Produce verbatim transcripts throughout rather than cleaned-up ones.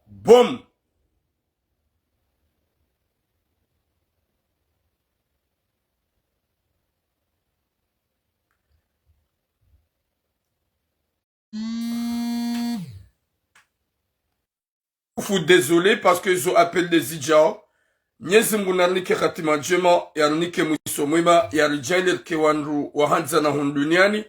Boom. Ufu, désolé, parce que zo appel des idjao. Mnyezi Mngu narinike khatima ndjema, yarinike mwiso mwema, yaridjaanlie rike wandru wahandzana hunu duniani,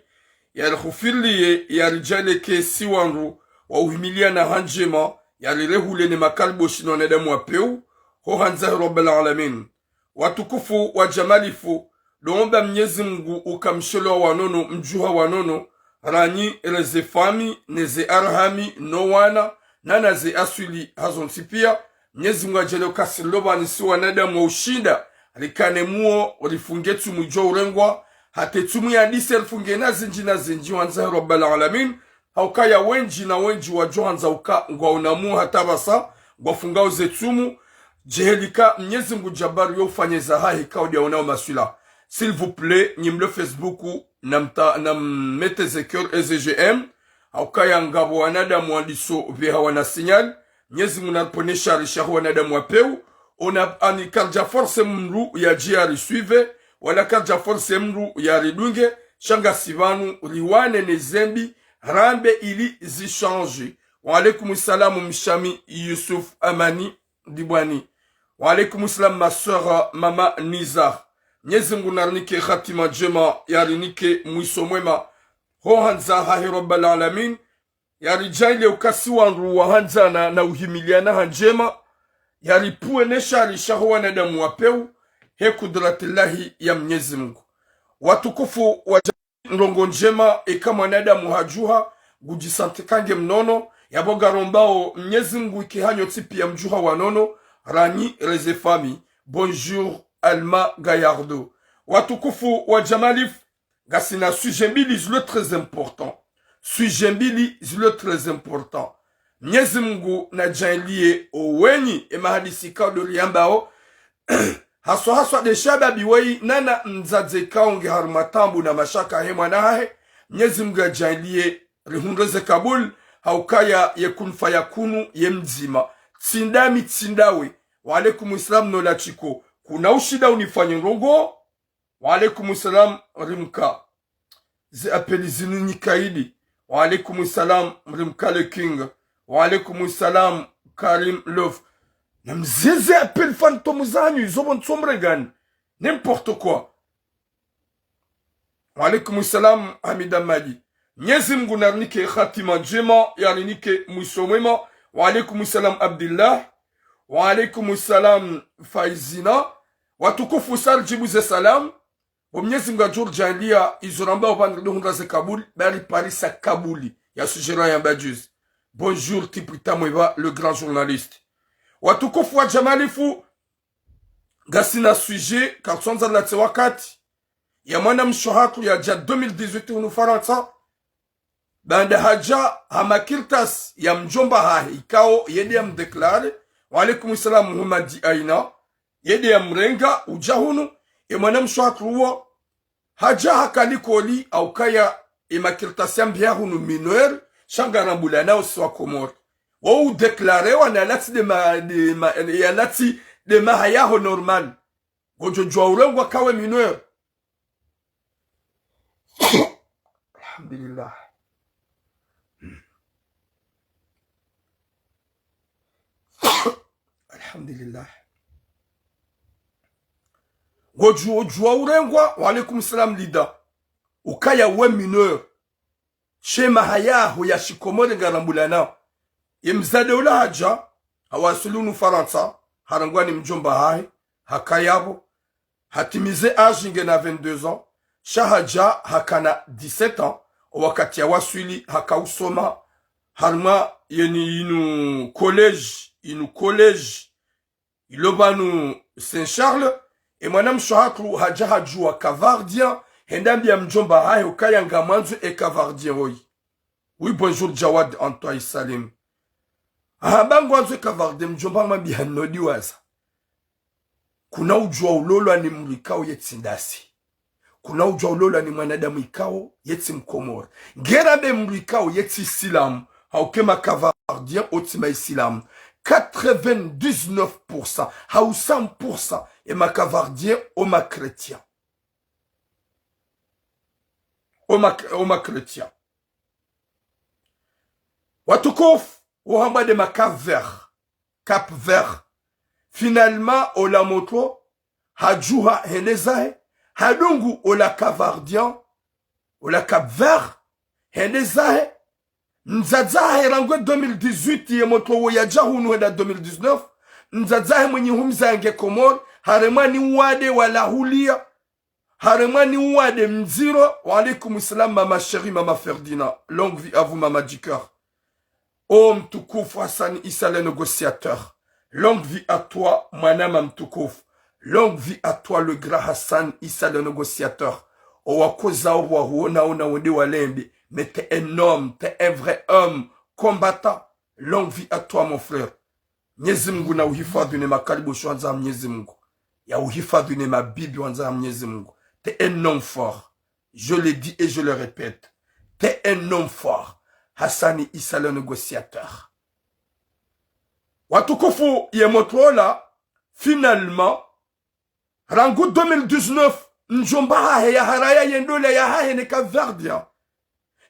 yarihufirilie, yaridjaanlie ke si wandru wa uhimiliana ha ndjema, yarirehule ne makariboshi no wanadamu wa pewu, ho handza he Rabbal Alamin. Watukufu wa Jamalifu, ndo omba Mnyezi Mngu uka mshelewa wa nono, mdjuha wa nono, ranyi, reze fami, neze arhami, no wana, nana ze aswili hazontsi pia. Mnyezi Mngu adjaanlie uka si rilo pvanu si wanadamu wa ushinda, rikane muo, rifunge tsumu idjo urengwa, hata tsumu ya dise rifunge na zindji na zindji, handza he Rabbal Alamin. Haukaya wendji na wendji wadjo handza uka ngwaona muo hata pvasa, ngwafungao ze tsumu, djehelika Mnyezi Mngu Jabbar yo ufanye zahahe kaudi yaonao maswila. S'il vous plaît, nyi mlo Facebook, na mta-, na mmete ze cœur eze j'aime, haukaya ngapvo wanadamu wandiso pveha wana signal, Mnyezi Mngu nariponeshe shari shaho wanadamu wa pewu, ona ani karidja force mndru yadje yarisuive, wala karidja force mndru yaridunge, sha ngasi pvanu riwane ne zembi, rambe ili zichange. Wa alaikum salam, Mshami Yusuf Amani Dibwani. Wa alaikum salam, ma sœur, Mama Nizar. Mnyezi Mngu narinike khatima ndjema, yarinike mwiso mwema. Ho handza hahe Rabbal Alamin, yaridjaanlie uka si wandru wahandzana na uhimiliana ha ndjema, yaripvuwe ne shari shaho wanadamu wa pewu, he kudratillahi ya Mnyezi Mngu. Watukufu wa ndrongoo ndjema, eka mwanadamu hadjuha, ngudjisanti kange mnono, yapvo ngarombao Mnyezi Mngu ike hanyu ntsi pia mdjuha wa nono, ranyi, reze fami. Bonjour, Alma Gallardo. Watukufu wa Jamalifu, ngasina sujet mbili zilo très important. Sujet mbili zilo très important. Mnyezi Mngu nadjaanlie owenyi, e mahadisi kaudi riyambao, haswa haswa nde shababi weyi nana mdzadze kaonge harumwa taabu na mashaka he mwana hahe. Mnyezi Mngu yadjaanlie rihundre ze kabul, haukaya ye kun fayakunu ye mdzima. Tsi ndami tsi ndawe. Wa alaikum salam no latiko. Kuna ushinda unifanye ndrongoo? Wa alaikum salam Rimka. Ze appel zinu nyikaidi. Wa alaikum salam Rimka le King. Wa alaikum salam Karim Love. Na mzeze appel fantôme zanyu, izo pvo ntsomrengani. N'importe quoi. Wa alaikum salam Hamida Madi. Mnyezi Mngu narinike khatima ndjema, yarinike mwiso mwema. Wa alaikum salam Abdillah. Wa alaikum salam Faizina. Watukufu, sa ridjibu ze salam. Bo Mnyezi Mngu yadjo ridjaanlia izo ramba opvandre ndo hundra ze kabul, bari parisa kabuli ya sujet rayamba juzi. Bonjour Tipita Mweba, le grand journaliste. Watukufu wa Jamalifu, ngasina sujet, karitsondza rilatse wakati, ya mwanamshe hatru yadja deux mille dix-huit hunu Farantsa, baanda hadja ha makartasi ya mdjomba hahe, ikao yende yamdéclaré. Wa alaikum salam Muhammad Aina. Yende yamrenga, udja hunu, e mwanamshe hatru uwo, hadja haka likoli, haukaya e makartasi yambiha hunu mineur, sha ngarambulanao si wa Komori. Wo udéclaré wa na latsi nde ma-, nde ma-, ya latsi nde maha yaho normal. Ngodjo djuwa urengwa kawe mineur. Alhamdulillah. Alhamdulillah. Ngodjo djuwa urengwa, wa alaikum salam Lida. Ukaya we mineur. She maha yaho ya shikomori ngarambulanao. Ye mdzadze ula hadja, hawaswili hunu Farantsa, harengwa ni mdjomba hahe, hakaya pvo, hatimize âge ngena vingt-deux ans, sha hadja hakana dix-sept ans, o wakati yawaswili haka usoma, harumwa yeni inu collège, inu collège, ilo pvanu Saint-Charles, e mwanamshe hatru hadja hadjuwa kavardien, hende yambia mdjomba hahe ukaya ngamwandzo e kavardien woyi. Oui, bonjour Jawad Antoine Salim. Hamba ngwandzo e kavardien, mdjomba hamwambia nodi waza. Kuna udjuwa ulolwa ni mdru ikao yetsi ndasi. Kuna udjuwa ulolwa ni mwanadamu ikao yetsi mkomori. Ngera be mdru ikao yetsi silamu, Hauka e ma Capverdiens otsi ma Islam. Quatre-vingt-dix-neuf pour cent, hau cent pour cent, e ma Capverdiens o ma chrétiens. O ma, o ma chrétiens. Watukufu, wo hambwa nde ma Cap Vert. Cap Vert. Finalement, ola motro, hadjuha hende zahe, hadungu ola Capverdien, ola Cap Vert, hende zahe. Mdzadze hahe rangu e deux mille dix-huit ye motro wo yadja hunu hwenda deux mille dix-neuf. Mdzadze hahe mwenyi humza yange Komori, haremwa ni wade wala hulia. Haremwa ni uwade mdziro. Wa alaikum salam, mama chérie, mama Ferdinand. Longue vie à vous, mama du cœur. Oh, mtukufu Hassan Issa le négociateur. Longue vie à toi, mwanama mtukufu. Longue vie à toi, le grand Hassan Issa le négociateur. Owakoza opvwa huona ona wende walembe. Mais t'es un homme, t'es un vrai homme, combattant. Longue vie à toi, mon frère. Mnyezi Mungu na uhifadhwi ne makalibosho wandza ha Mnyezi Mungu. Ya uhifadhwi ne mabibi wandza ha Mnyezi Mungu. T'es un homme fort. Je le dis et je le répète. T'es un homme fort. Hassani Issa le négociateur. Watukufu, ye motro ola, finalement, rangu deux mille dix-neuf, mdjomba hahe yaharaya ye ndola yahahe ne Capverdiens.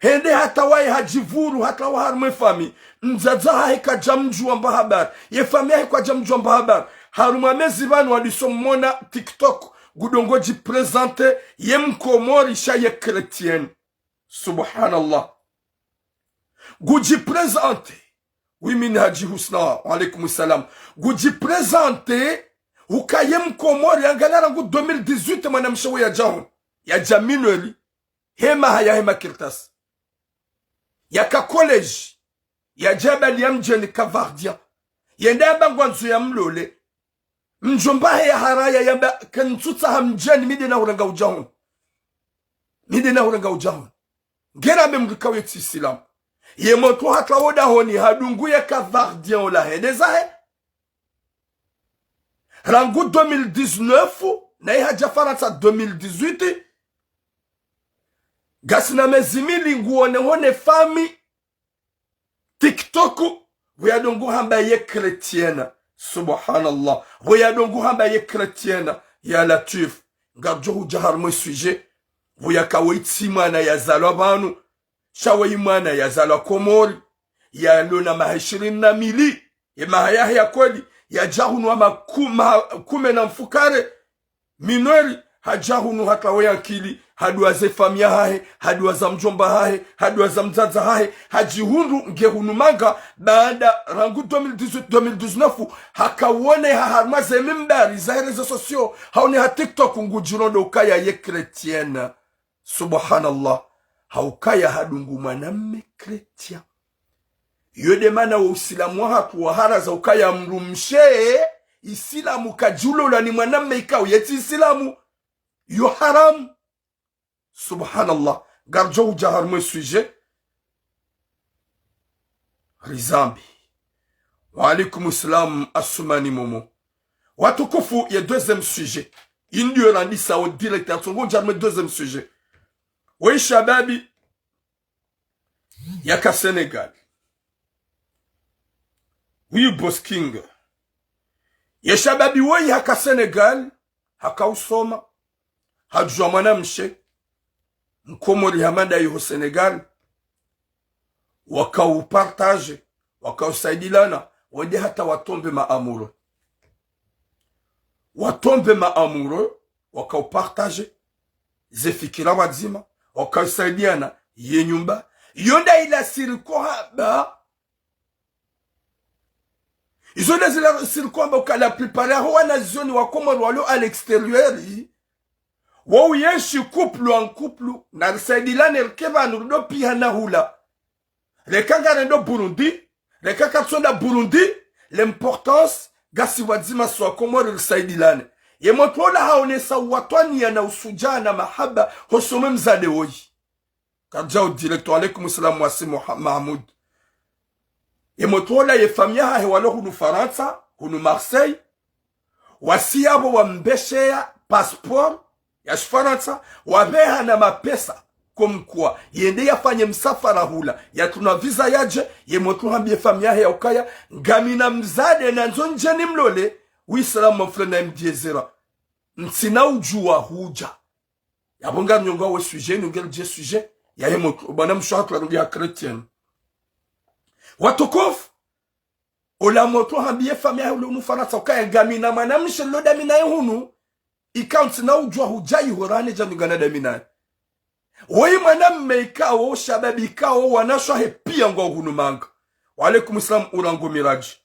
Hende hata waye hadjivuru, hata wa harumwa e famille. Mdzadze hahe kadjamdjuwa mba habari. Ye famille yahe kwadjamdjuwa mba habari. Harumwa mezi pvanu wadiso mmona TikTok. Ngudjo ngo djiprésenter ye mkomori sha ye chrétienne. Subhanallah. Ngudjiprésenter. Oui, Minhadji Husna, wa alaikum salam. Ngudjiprésenter, huka ye mkomori, angalia rangu deux mille dix-huit, mwanamshe we yadja hunu. Yadja mineur. Hema haya hema kartasi. Yaka collège. Yadja bali ya mdjeni Capverdien. Yende yamba ngwandzo yamlole. Mdjomba hahe yaharaya yamba kantsutsaha mdjeni mi nde na hurenga udja hunu. Mi nde na hurenga udja hunu. Ngera mbe mdru kawe tsi Islam. Ye motro hata wo dahoni hadungu ye Capverdien ola hende zahe. Rangu deux mille dix-neuf, naye hadja Farantsa deux mille dix-huit. Ngasina mezi mili nguone hone famille. TikTok, pvo yadjo ngo hamba ye chrétienne. Subhanallah. Pvo yadjo ngo hamba ye chrétienne. Ya Latwif. Ngardjo hudja harumwa e sujet. Pvo yaka we tsi mwana yazalwa pvanu. Sha we mwana yazalwa Komori. Yalo na maha ishirini na mili. Ye maha yahe ya kweli. Yadja hunu wa maku-, maha kume na mfukare. Mineur, hadja hunu hata we yankili, haduwaza e famille yahahe, haduwaza mdjomba hahe, haduwaza mdzadze hahe, hadjihundru nge hunu manga, baanda rangu deux mille dix-huit, deux mille dix-neuf, haka wone ha harumwa ze mimbari, za réseaux sociaux, haone ha TikTok ngudjirondo ukaya ye chrétienne. Subhanallah. Haukaya hadungu mwanamme chrétien. Yo nde mana wo Usilamu wahatru waharaza ukaya mdrumshe, Isilamu kadjulolwa ni mwanamme ikao ye tsi Isilamu. Yo haramu. Subhanallah. Ngardjo hudja harumwa e sujet. Rizambi. Wa alaikum salam, Assoumani Momo. Watukufu, ye deuxième sujet. Inu nde yo randisa o direct, yatsongo ndja harumwa e deuxième sujet. We shababi yaka Sénégal. Oui, Boss King. Ye shababi woyi haka Sénégal, haka usoma, hadjuwa mwanamshe mkomori hama ndaye ho Sénégal, waka upartager, waka usaidilana, wende hata watombe ma amoureux. Watombe ma amoureux, waka upartager ze fikira pvwadzima, waka usaidiana ye nyumba. Yo nda ila siri ko hamba, izo nda zila siri ko hamba uka la plupart yaho wanazioni wa Komori walo à l'extérieur, wo uyenshi couple en couple, na risaidilane rike pvanu rido piha na hula. Reka ngarendo Burundi, reka kartsonda Burundi, l'importance, ngasi pvwadzima swa Komori risaidilane. Ye motro ola haonesa uwatwaniya na usudjaa na mahaba, hosoni mwe mdzadze woyi. Kardja o direct, wa alaikum salam, Wasi Moha-, Mahmoud. Ye motro ola ye famille yahahe walo hunu Farantsa, hunu Marseille, wasi yapvo wambesheya passeport ya Shifarantsa, wapveha na mapesa. comme quoi yende yafanye msafara hula, yatruna visa yadje, ye motro hambiye famiyi yahe ya ukaya, ngamina mdzadze nandzo ndje nimlole. Oui, salam mon frère Naim Diezera. Ntsina udjuwa hudja. Yapvo ngamnyonga we sujet, nunge lidje sujet yahe motro, mwanamshe hatru yarudi ha chrétien. Watukufu, ola motro hambiye famiyi yahe ule hunu Farantsa ukaya ngamina mwanamshe nilo dami naye hunu, ikao ntsina udjuwa hudja iho raha nedja ndungana dami naye. Woyi mwanamme ikao, shababi ikao, wanashe wahe piya ngwao hunu manga. Wa alaikum salam, urango miraji.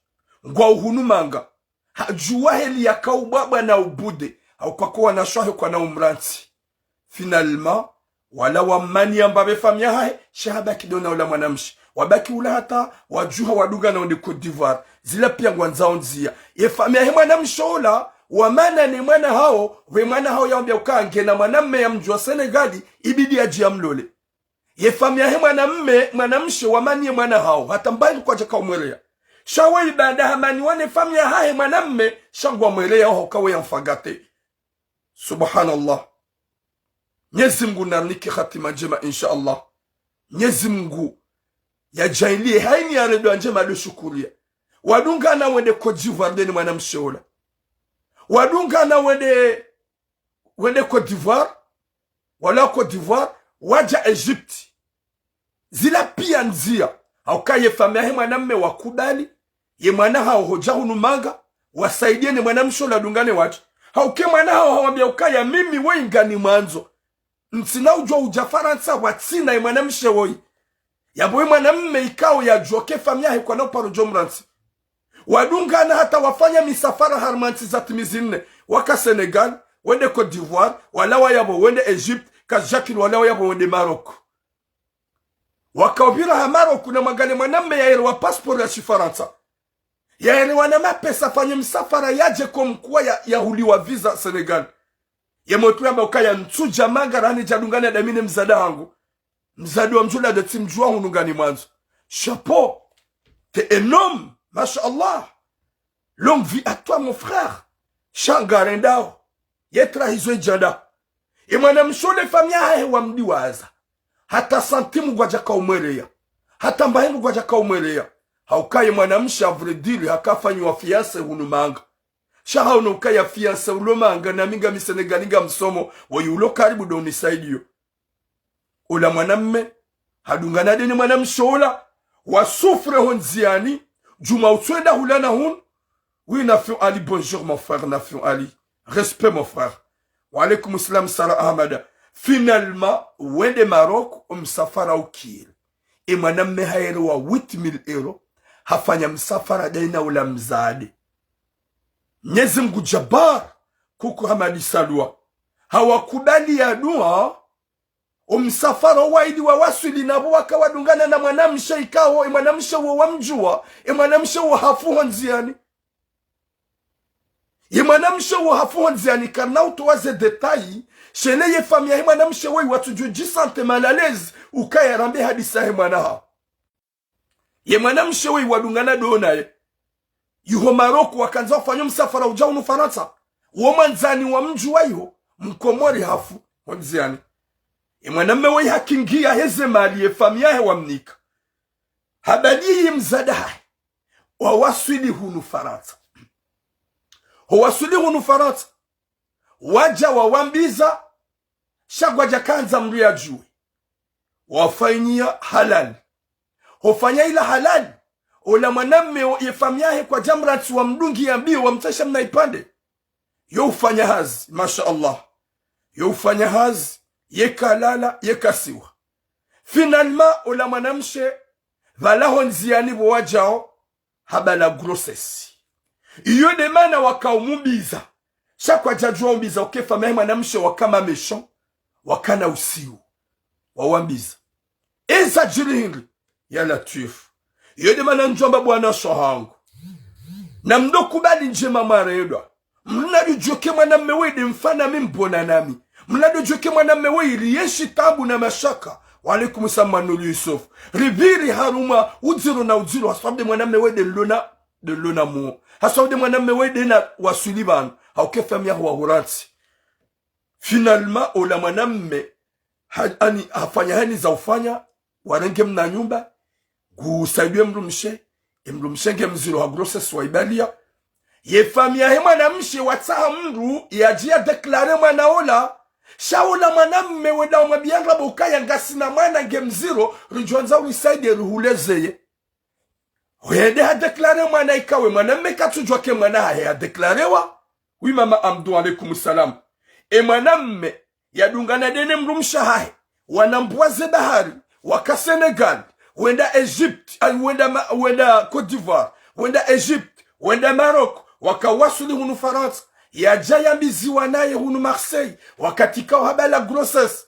Ngwao hunu manga. Hadjuwa heli yakao bwabwa na ubude, hauka ko wanashe wahe kwana umrantsi. Finalement, wala wamaniya mbapve famiyi yahahe, sha habaki ndo na ula mwanamshe. Wabaki ula hata wadjuha wadungana wende Côte d'Ivoire. Zila piya ngwandzao ndziya. Ye famiyi yahe mwanamshe ola, wamana ne mwana hawo, we mwana hawo yawambiya uka ngena mwanamme yamdjuwa Sénégal, ibidi yadje yamlole. Ye famiyi yahe mwanamme, mwanamshe wamaniye mwana hawo, hata mbayi kwadjaka umweleya. Sha woyi baanda hamaniwa ne famiyi yahahe mwanamme, sha ngwamweleya oho kawe yamfagate. Subhanallah. Mnyezi Mngu narinike hatima ndjema, insha Allah. Mnyezi Mngu yadjaanliye hayina ya redo ndjema ndo shukuriya. Wadungana wende Côte d'Ivoire nde ne mwanamshe ola. Wadungana wende, wende Côte d'Ivoire, wala Côte d'Ivoire, wadja Egypte. Zila piya ndziya, hauka ye famiyi yahe mwanamme wakubali, ye mwana hawo hodja hunu manga, wasaidiye ne mwanamshe ola wadungane wadje. Hauka ye mwana hawo hawambiya ukaya mimi woyi nganimwandzo. Ntsina udjuwa udja Farantsa watsina ye mwanamshe woyi. Yapvo ye mwanamme ikao yadjuwa uka ye famiyi yahe kwana uparo djo mrantsi. Wadungana hata wafanya misafara harumwa ntsi za timizi nne. Waka Sénégal, wende Côte d'Ivoire, walawa yapvo wende Egypte, kazidjakiri walawa yapvo wende Maroc. Wakaupvira ha Maroc na mwangalie mwanamme yaelewa passeport ya shifarantsa. Yaelewa na mapesa afanye msafara yadje comme quoi ya, yahuliwa visa Sénégal. Ye motro yamba ukaya ntsudja manga raha nedja dungana dami ne mdzadze hangu. Mdzadze wa mdru ola ndo tsimdjuwa hunu nganimwandzo. Chapeau. T'es un homme. Masha Allah. Longue vie à toi, mon frère. Sha ngarendao. Ye trahizo idjanda. Ye mwanamshe ola ye famiyi yahahe wamdiwaza. Hata santimu ngwadjaka umweleya. Hata mbayi ngwadjaka umweleya. Hauka ye mwanamshe à vrai dire haka afanyiwa fiancé hunu manga. Sha haono ukaya fiancé ulo manga nami ngami Sénégal ngamsomo, woyi ulo karibu ndo unisaidiyo. Ola mwanamme hadungana nde ne mwanamshe ola, wasouffre ho ndziyani, djuma utswenda hula na hunu. Oui, Nafiu Ali, bonjour mon frère Nafiu Ali. Respect mon frère. Wa alaikum salam Sara Ahmada. Finalement, wende Maroc, omsafara ukiri. Ye mwanamme haelewa huit mille euros, hafanya msafara ndaye na ola mdzadze. Mnyezi Mngu Jabbar, kuku Hamadi Salwa. Hawakubaliya dua, omsafara owaili wawaswili napvo waka wadungana na mwanamshe ikao, ye mwanamshe wo wamdjuwa, ye mwanamshe wo hafu ho ndziyani. Ye mwanamshe wo hafu ho ndziyani karina utowa ze détails, sha ne ye famiyi yahe mwanamshe woyi watsudjo dji sentir mal à l'aise, ukaya rambe hadisi yahe mwana hawo. Ye mwanamshe woyi wadungana ndo naye. Iho Maroc wakandza wafanye msafara udja hunu Farantsa. Wo mwandzani wamdjuwa iho, mkomori hafu, ho ndziyani. Ye mwanamme woyi hakingiya heze mali ye famiyi yahe wamnika. Habaliyi mdzadze hahe. Wawaswili hunu Farantsa. Ho waswili hunu Farantsa, wadja wawambiza, sha ngwadjakandza mdru yadjuwe. Wafanyiya halali. Hofanya ila halali, ola mwanamme wo ye famiyi yahe kwadjamrantsi wamdungiya mbiyo wamtsasha mna ipvandre. Yo ufanya hazi, masha Allah. Yo ufanya hazi, yeka lala, yeka siwa. Finalement, ola mwanamshe, pvala ho ndziyani pvo wadjao, habala grossesse. Iyo nde mana wakaumbiza. Sha kwadjadjuwa umbiza uka ye famiyi yahe mwanamshe waka ma méchant, wakana usiu. Wawambiza. Eza djiri hindri, ya Latwifu. Iyo nde mana ndjwamba bwana sho hangu. Namdo kubali ndjema mwaredwa. Mlina dudjuwa uka ye mwanamme woyi nde mfana mi mbona nami. Mlina dudjuwa uka ye mwanamme woyi riyenshi taabu na mashaka. Wa alaikum salam Manulu Yusuf. Ripviri harumwa udziro na udziro, hasababu nde mwanamme woyi nde lona, nde lona muo. Hasababu nde mwanamme woyi nde na waswili pvanu. Hauka ye famiyi yaho wahurantsi. Finalement, ola mwanamme, ha, ani, hafanya heni za ufanya, warenge mna nyumba, ngusaidiye mdrumshe, e mdrumshe nge mziro ha grossesse wa ibaliya. Ye famiyi yahe mwanamshe watsaha mdru yadje ya déclare mwana ola. Sha ola mwanamme wenda wamwambiya ndrabo ukaya ngasina mwana nge mziro, ridjwandza urisaidiye rihulezeye. Hwende ha déclare mwana, ikawe mwanamme katsudjuwa ke mwana hahe ha déclarewa. Oui, mama Amdou, alaykum salam. E mwanamme yadungana dene mdrumshe hahe, wana mbwa ze bahari, waka Sénégal, wenda Égypte, ay, wenda ma-, wenda Côte d'Ivoire, wenda Égypte, wenda Maroc, wakawaswili hunu Farantsa, yadja yambiziwa naye hunu Marseille, wakati kao habala grossesse.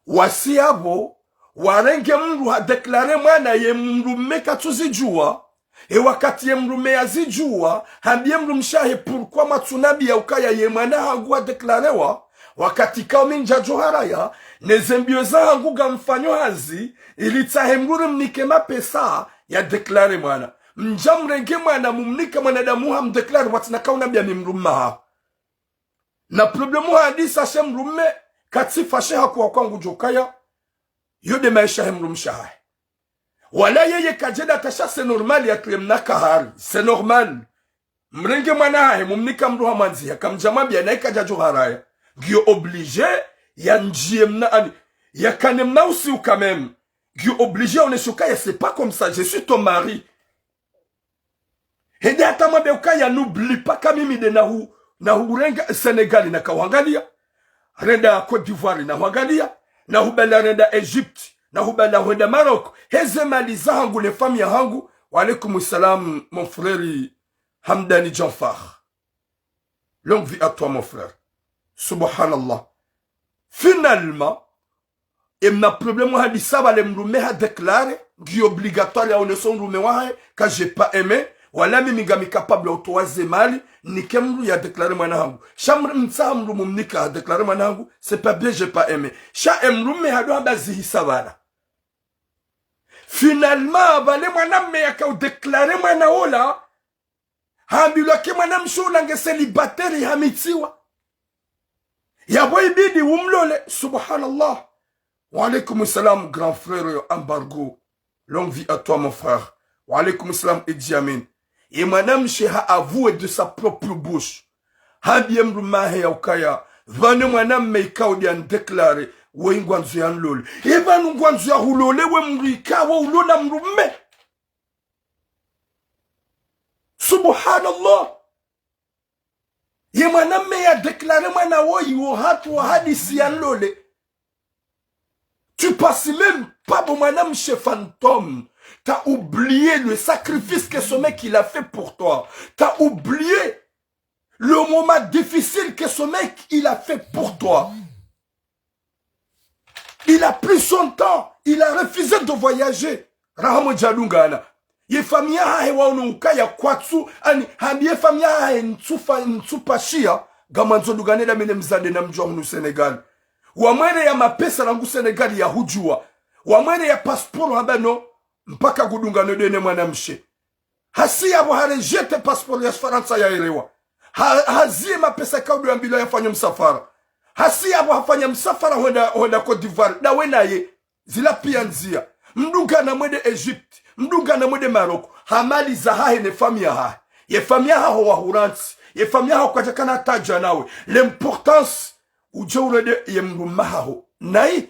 Wasi yapvo, warenge mdru ha déclare mwana ye mdrumme katsuzidjuwa. E wakati ye mdrumme yazidjuwa, hambiye mdrumshe hahe pourquoi mwatsunambiya ukaya ye mwana hangu ha déclarewa, wakati kao mi ndjadjo haraya, neze mbiyo zahangu ngamfanyo hazi, ili ritsahe mdru rimnike mapesa ya déclare mwana. Mdja mrenge mwana mumnike mwanadamu hamdéclare, watsina kaunambiya mi mdrumme haho. Na problème hadisa she mdrumme, katsi fâché hakuwa kwangu djokaya, yo nde maesha he mdrumshe hahe. Wala yeye kadjenda tasha, c'est normal yatule mna kahari, c'est normal. Mrenge mwana hahe, mumnika mdru hamwandziha, kamdja mwambiya naye kadjadjo haraya. Ngiyo obligé, yandjiye mna ani, yakane mna usiu quand même. Ngiyo obligé yaoneshe ukaya, c'est pas comme ça, je suis ton mari. Hende hata mwambe ukaya n'oublie pas ka mimi nde nahu-, nahurenga Sénégal nakauhangaliya. Renda Côte d'Ivoire nahuhangaliya. Nahubala renda Égypte. Nahubala hwenda Maroc. Heze mali zahangu ne famiyi yahangu. Wa alaykum salam, mon frère Hamdani Djanfar. Longue vie à toi, mon frère. Subhanallah. Finalement, e mna problème hadisa pvale mdrumme ha déclare, ngiyo obligatoire yaonese o mdrumme wahahe, ka j'ai pas aimé, wala mimi ngami capable utowa ze mali, nike mdru ya déclare mwana hangu. Sha mdru mtsaha mdru mumnika ha déclare mwana hangu, c'est pas bien, j'ai pas aimé. Sha e mdrumme hado hamba zihisa pvala. Finalement, pvale mwanamme yakao déclare mwana ola, hambilwa ke mwanamshe ula nge célibataire hamitsiwa. Yapvo ibidi umlole, subhanallah. Wa alaykum salam, grand frère Embargo. Longue vie à toi, mon frère. Wa alaykum salam, Idi Amin. Ye mwanamshe ha avoué de sa propre bouche. Hambiye mdrumme hahe ya ukaya, pvanu mwanamme ikao nde yandéclare, we ngwandzo yanlole. E pvanu ngwandzo yahulole we mdru ikao ulola mdrumme. Subhanallah. Ye mwanamme ya déclare mwana woyi wo hatru wa hadisi yanlole. Tu passes même pas, bo mwanamshe fantôme. T'as oublié le sacrifice que ce mec il a fait pour toi. T'as oublié le moment difficile que ce mec il a fait pour toi. Il a pris son temps, il a refusé de voyager. Raha mwedja dungana. Ye famiyi yahahe waono ukaya kwatsu, ani, hambiye famiyi yahahe ntsufa, ntsupashiya, ngamwandzo dungane nda mi ne mzade namdjuwa hunu Sénégal. Wamwereya mapesa rangu Sénégal yahudjuwa. Wamwereya passeport hamba no, mpaka ngudungano dene mwanamshe. Hasi yapvo ha rejeté passeport ya Farantsa yaerewa. Ha, haziye mapesa kaudu yambilwa yafanye msafara. Hasi yapvo hafanya msafara hwenda, hwenda Côte d'Ivoire. Nda we naye. Zila piya ndziya. Mdungana mwende Égypte. Mdungana mwende Maroc. Ha mali zahahe ne famiyi yahahe. Ye famiyi yahaho wahurantsi. Ye famiyi yahaho kwadjakana tadja nawe. L'importance, udje urende ye mdrumme haho. Nayi.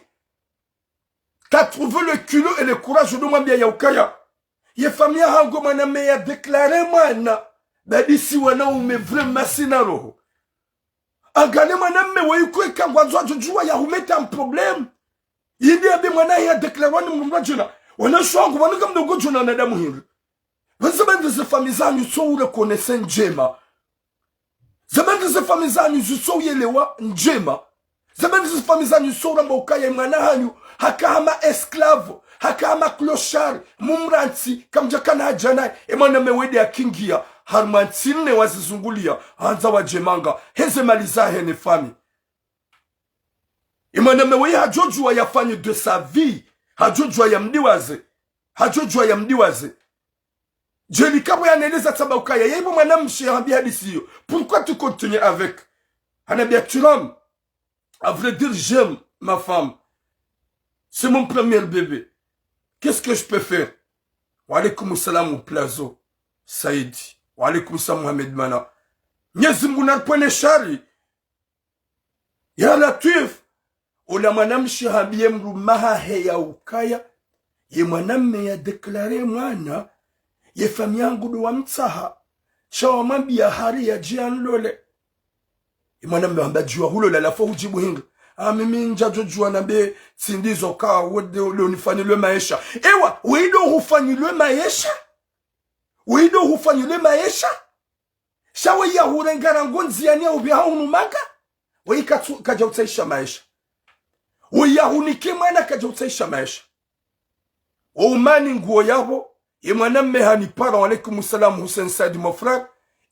T'as trouvé le culot et le courage de mwambiya ya ukaya, ye famiyi yahangu mwanamme ya déclare mwana, badi si wanaume vraiment sina roho. Angale mwanamme woyi kweka ngwandzo adjodjuwa ya humeta en problème. Yidi yambe mwana ya déclare wani mdrumme djina. Wanashe wangu, wanu ngamdjo djona wanadamu hindri. Pvanu ze bandi ze famiyi zanyu tso ureconnaître ndjema. Ze bandi ze famiyi zanyu zitso uyelewa ndjema. Ze bandi ze famiyi zanyu zitso uramba ukaya mwana hanyu haka hama esclave, haka hama clochard, mumrantsi, kamdjakana hadja naye. E mwanamme wende yakingiya harumwa ntsi nne wazizunguliya, handza wadjemanga heze mali zahe ne famiyi. E mwanamme woyi hadjodjuwa yafanye de sa vie, hadjodjuwa yamdiwaze, hadjodjuwa yamdiwaze. Djeli kapvo yaneleza tsamba ukaya, ye bo mwanamshe yahambiya hadisi iyo, pourquoi tu continues avec? Hanambiya tu l'aimes. À vrai dire, j'aime ma femme. C'est mon premier bébé. Qu'est-ce que je peux faire? Wa alaykum salam au plateau. Saïd. Wa alaykum salam Mohamed Mana. Mnyezi Mungu naripvwene shari. Ya Latwif. Ola mwanamshe hambiye mdrume wahahe ya ukaya, ye mwanamme ya déclaré mwana, ye famiyi yangu ndo wamtsaha. Sha wamwambiya hari yadje yanilole. Ye mwanamme hamba djuwa hulola, halafu hudjibu hindri? Ah, mimi ntsadjo djuwa nambe tsi ndizo ka wende ule unifanyilwe maesha. Ewa, weyi ndo hufanyilwe maesha? Weyi ndo hufanyilwe maesha? Sha weyi yahurenga rangu ndziyani ya upvi ha hunu manga? Weyi katsu-, kadja utsahisha maesha. Weyi yahunike mwana kadja utsahisha maesha. Wo umani nguwo yapvo, ye mwanamme hanipara, wa alaykum salam Hussein Said mon frère,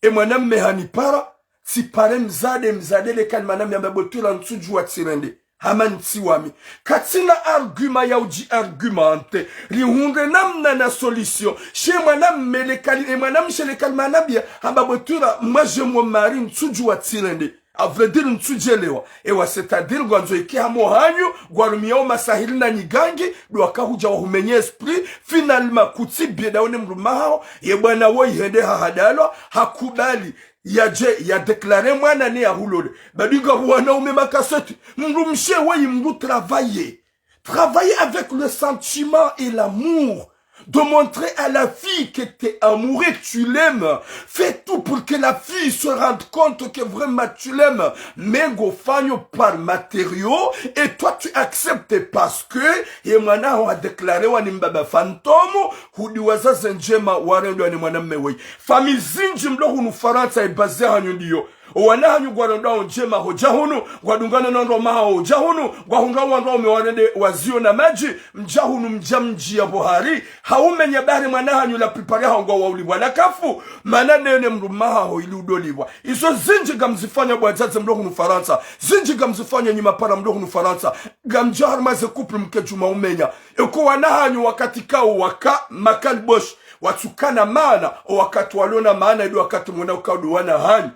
ye mwanamme hanipara, tsipare mdzadze, mdzadze le kali mwanamshe hamba bwe twira ntsudjuwa tsirende. Hama ntsi wami. Katsina argument ya udji argumenté. Rihundre namna na solution. Sha ye mwanamme le kali, ye mwanamshe le kali mwanamshe hamba bwe twira mwadje mwo mari ntsudjuwa tsirende. À vrai dire, ntsudjelewa. Ewa, c'est-à-dire, ngwandzo yike hama hanyu, ngwarumiyawo masahiri na nyigangi, ndo waka hudja wahumenye esprit, finalement, kutsi bie ndawe ne mdrume wahaho, ye bwana woyi hende hahadalwa, hakubali, yadje, ya déclaré mwana ne yahulole. Badi ngapvo wanaume makaseti, mdrumshe weyi mdru travailler. Travailler avec le sentiment et l'amour. De montrer à la fille que t'es amoureux, que tu l'aimes. Fais tout pour que la fille se rende compte que vraiment tu l'aimes. Mais ngofanyo par matériaux et toi tu acceptes parce que ye mwana waho ha déclaré wa ni mbaba fantôme, hudiwaza ze ndjema warendwa ni mwanamme weyi. Famiyi zindji mlo hunu Farantsa ye baze hanyu ndiyo. Owana hanyu ngwarendwao ndjema hodja hunu, ngwadungana na wandru wa maha hodja hunu, ngwahundra wandru waume warende waziyo na madji, mdja hunu mdja mdjiya pvo hari, haumenya bari mwana hanyu la plupart yahawo ngwawaulipvwa la kafu, mana nde ne mdrume wahaho ili udolipvwa. Izo zindji ngamzifanya bo wadzadze mlo hunu Farantsa, zindji ngamzifanya nyi mapara mlo hunu Farantsa, ngamdja harumwa ze couple mke djuma umenya. Eka wana hanyu wakati kawo waka makaliboshi, watsukana maana, o wakati walona maana, ndo wakati mwona ukao ndo wana hanyu.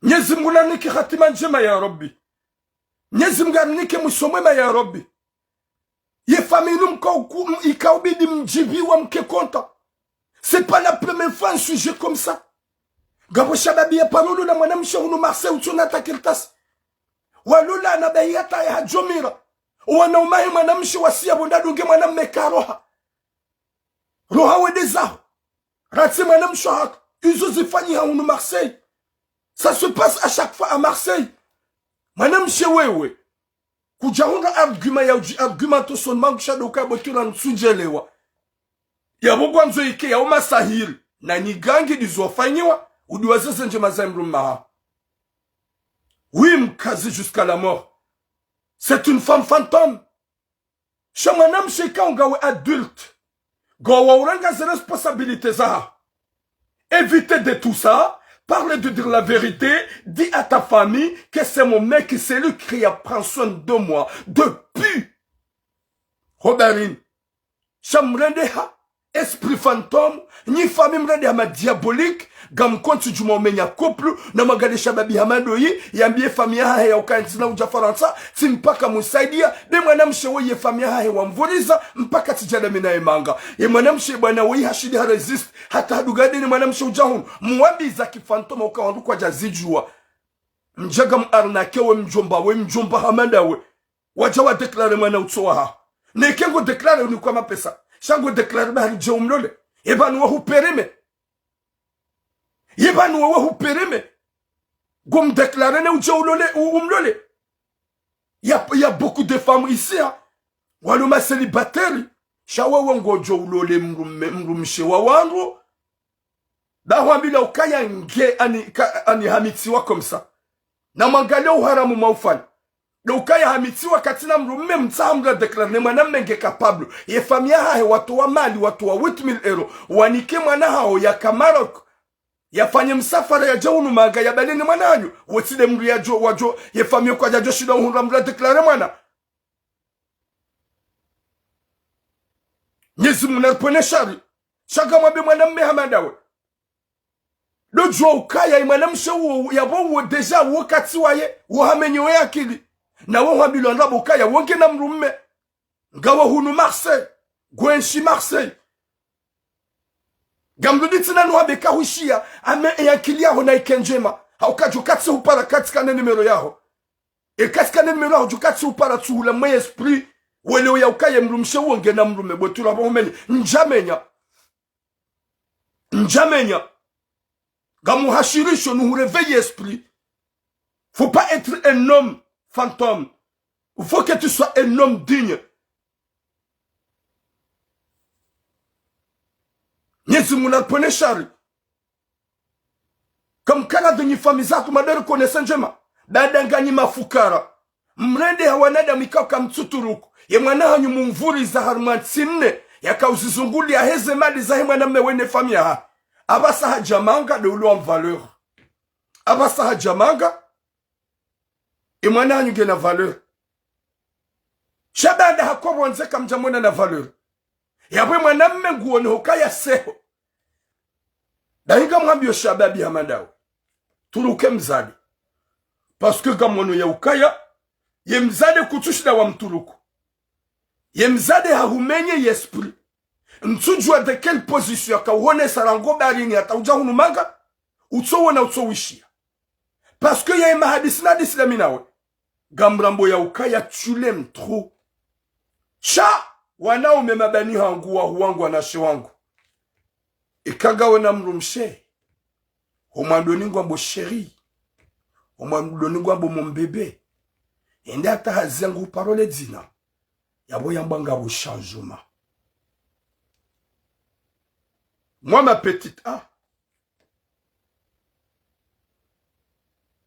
Mnyezi Mungu narinike hatima ndjema ya Rabbi. Mnyezi Mungu arinike mwiso mwema ya Rabbi. Ye famiyi inu mka uku-, m-, ika ubidi mdjibiwa mke konta. C'est pas la première fois un sujet comme ça. Ngapvo shababi ya paro lola mwanamshe hunu Marseille utsona hata kartasi. Walola na bahi hata ya hadjomira. Owana umahe mwanamshe wasiya pvo ndadunge mwanamme ka roha. Roha wende zaho. Ratsi mwanamshe haka. Izo zifanyiha hunu Marseille. Ça se passe à chaque fois à Marseille. Mwanamshe wewe. Kudja hundra argument ya udji argument to son mangu sha ndo ukaya bwe twira ntsudjelewa. Yapvo ngwandzo yike yawo masahiri na nyigangi ndizo wafanyiwa, udiwaza ze ndjema za mdrume wahaho. Oui, mkazi jusqu'à la mort. C'est une femme fantôme. Sha mwanamshe ikao ngawe adulte, ngawe waurenga ze responsabilités zaho. Évite de tout ça, parle de dire la vérité, dis à ta famille que c'est mon mec, c'est lui qui a pris soin de moi depuis. Robarin, sha mrendeha esprit fantôme, nyi famiyi mrendeha ma diabolique, ngamkontsi djuma umenya couple, na mwangalie shababi hama ndoyi, yambiye famiyi yahahe ya ukaya ntsina udja Farantsa, tsi mpaka mwisaidiya, be mwanamshe weyi ye famiyi yahahe wamvuriza, mpaka tsidja dami naye manga. Ye mwanamshe bwana weyi hashindi ha résiste, hata hadunga nde ne mwanamshe udja hunu, mwambiza ki fantôme uka wandru kwadja zidjuwa. Mdja ngamu arnaquer we mdjomba, we mdjomba hama ndawe. Wadja wa déclaré mwana utso wahaho. Neke ngo déclaré unikwa mapesa. Sha ngo déclaré bahari dje umlole. Ye pvanu wa hupérime. Ye pvanu wa hupérime. Ngo mdéclaré ne udje ulole, u-, umlole. Y a, y a beaucoup de femmes ici, hein. Walo ma célibataires. Sha wewe ngodjo ulole mdrume, mdrumshe wa wandru. Ba hwambilwa ukaya nge ani, ka, ani hamitsiwa comme ça. Na mwangalie uharamu mwaufanya. Ndo ukaya hamitsiwa katsina mdrume mtsaha mdru a déclaré ne mwanamme nge capable. Ye famiyi yahahe watowa mali, watowa huit mille euros. Wanike mwana hawo yaka Maroc. Yafanye msafara yadje hunu manga yabale ne mwana hanyu. Wetsi nde mdru yadjo, wadjo, ye famiyi kwadjadjo shinda uhundra mdru a déclaré mwana. Mnyezi Mungu naripvwene shari. Sha ngamwambe mwanamme hama ndawe. Ndo udjuwa ukaya ye mwanamshe uwo, yapvo uwo déjà uwo katsi waye, uwo hamenyewa ye akili. Na wo hwambilwa ndrabo ukaya wo ngena mdrumme. Ngawe hunu Marseille, ngwenshi Marseille. Ngamrudi tsena nuhambe kahwishiya, ame ye akili yaho nayike ndjema. Hauka djo katsi hupara katsi kana numéro yaho. Eka tsi kana numéro yaho djo katsi hupara tsuhula mwe esprit. Welewe ya ukaya ye mdrumshe uwo ngena mdrumme, bwe tula pvo humenye. Ndjamenya. Ndjamenya. Ngamuhashirisho, nuhuréveille esprit. Faut pas être un homme fantôme. Il faut que tu sois un homme digne. Mwenyezi Mungu naripvwene shari. Kamkana dho nyi famiyi zahatru madari konesa ndjema. Baada nganyi mafukara. Mrende ha wanadamu ikao kamtsuturuku. Ye mwana hanyu mumvuriza harumwa ntsi nne. Yakauzizunguliya heze mali zahe mwanamme wene famiyi yaha. Apvasa hadja manga ndo ulo wa valeur. Apvasa hadja manga. Ye mwana hanyu ngena valeur. Sha baada hakopvondze kamdjamwona na valeur. Yapvo ye mwanamme nguono hukaya seho. Dahi ngamwambiyo shababi hama ndawe. Turuke mdzadze. Parce que ngamwono ya ukaya, ye mdzadze kutsushinda wamturuku. Ye mdzadze hahumenye ye esprit. Ntsudjuwa de quelle position yakauhonesa rangu baharini hata udja hunu manga, utsowona utsowishiya. Parce que yaye mahadisi nahadisi na mi nawe. Ngamrambo ya ukaya tu l'aimes trop. Sha, wanaume mabani hangu, wahu wangu, wanashe wangu. Ika ngawe na mdrumshe. Ho mwandoni ngwambo chéri. Ho mwandoni ngwambo mon bébé. Ende hata hazi yangu parole dzina. Yapvo yamba ngapvo changement. Moi, ma petite, ah.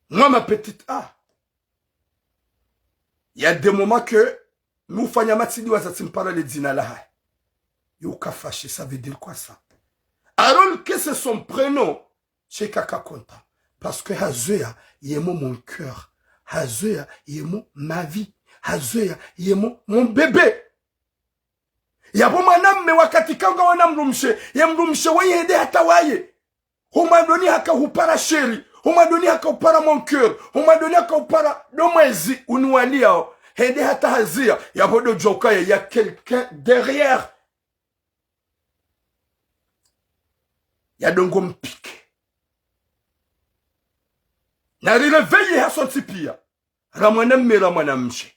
Moi, ma petite, ah. Il y a des moments que mi ufanya matsi ndiwaza tsimpara le dzina lahahe. Yuka fâché, ça veut dire quoi ça? Alors que c'est son prénom, sheka ka content. Parce que hazoweya yemo mon cœur. Hazoweya yemo ma vie. Hazoweya yemo mon bébé. Yapvo mwanamme wakati ikao ngawe na mdrumshe, ye mdrumshe waye hende hata waye. Ho mwandoni haka hupara chéri, ho mwandoni haka hupara mon cœur, ho mwandoni haka hupara ndo mwezi uniwaliyao, hende hata haziya, yapvo ndo udjuwa ukaya, il y a quelqu'un derrière. Ya ndrongo mpike. Nari réveiller hasontsi piya. Ra mwanamme, ra mwanamshe.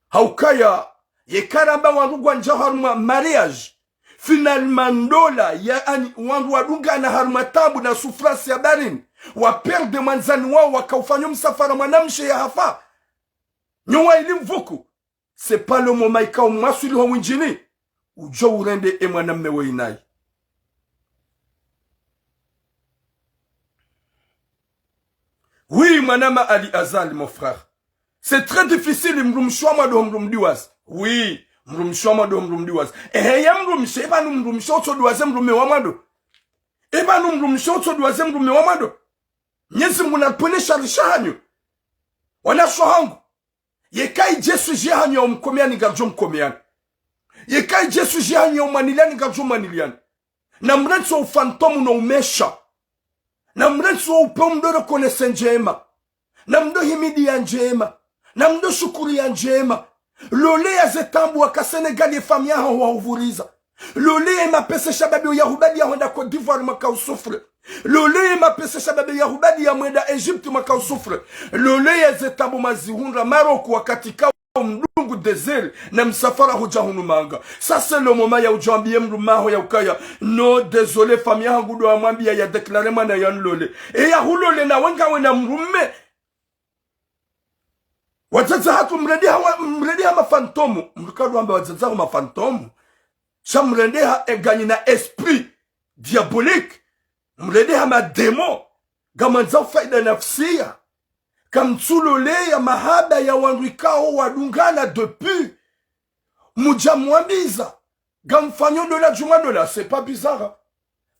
Haukaya, yeka ramba wandru ngwandjao harumwa mariage. Finalement ndola, yaani, wandru wadungana harumwa taabu na souffrance ya baharini. Wa perdre mwandzani wawo, wakaufanya msafara mwanamshe yahafa. Nyowa ili mvuku. C'est pas le moment ikao mwaswili ho mwindjini. Udjo urende e mwanamme we inayi. Oui, mwanama Ali Azali, mon frère. C'est très difficile, mdrumshe wa mwando ho mdru mdiwazi. Oui, mdrumshe wa mwando ho mdru mdiwazi. Ehe, ye mdrumshe, ipvanu mdrumshe utso diwaze mdrume wa mwando. Ipvanu mdrumshe utso diwaze mdrume wa mwando. Mwenyezi Mungu naripvwene shari shahanyu. Wanashe wahangu. Yeka idje sujet yahanyu ya umkomeyani ngaridjo mkomeyani. Yeka idje sujet yahanyu ya umwaniliyani ngaridjo mwaniliyani. Na mrentsi wo ufantôme no umesha. Na mrentsi wo upve mdru reconnaître ndjema. Na mdru himidiya ndjema. Na mdru shukuriya ndjema. Loleya ze taabu waka Sénégal ye famiyi yaho wahuvuriza. Loleya ye mapesa shababi yahubaliya hwenda Côte d'Ivoire mwaka usouffre. Loleya ye mapesa shababi yahubaliya mwenda Égypte mwaka usouffre. Loleya ze taabu mwazihundra Maroc wakati ikao mdungu désert na msafara hudja hunu manga. Ça c'est le moment ya udjo ambiye mdrume waho ya ukaya: non, désolé, famiyi yahangu ndo yamwambiya ya déclarer mwana yanilole. E yahulole nawe ngawe na mdrume. Wadzadze hatru mrendeha wa, mrendeha mafantôme. Mdru kadjo amba wadzadze hatru mafantôme. Sha mrendeha e nganyi na esprit diabolique. Mrendeha madémon. Ngamwandzao faida nafsiya. Kamtsuloleya mahaba ya wandru ikao wadungana depuis. Mudja mwambiza. Ngamfanyo ndola djumwa ndola, c'est pas bizarre.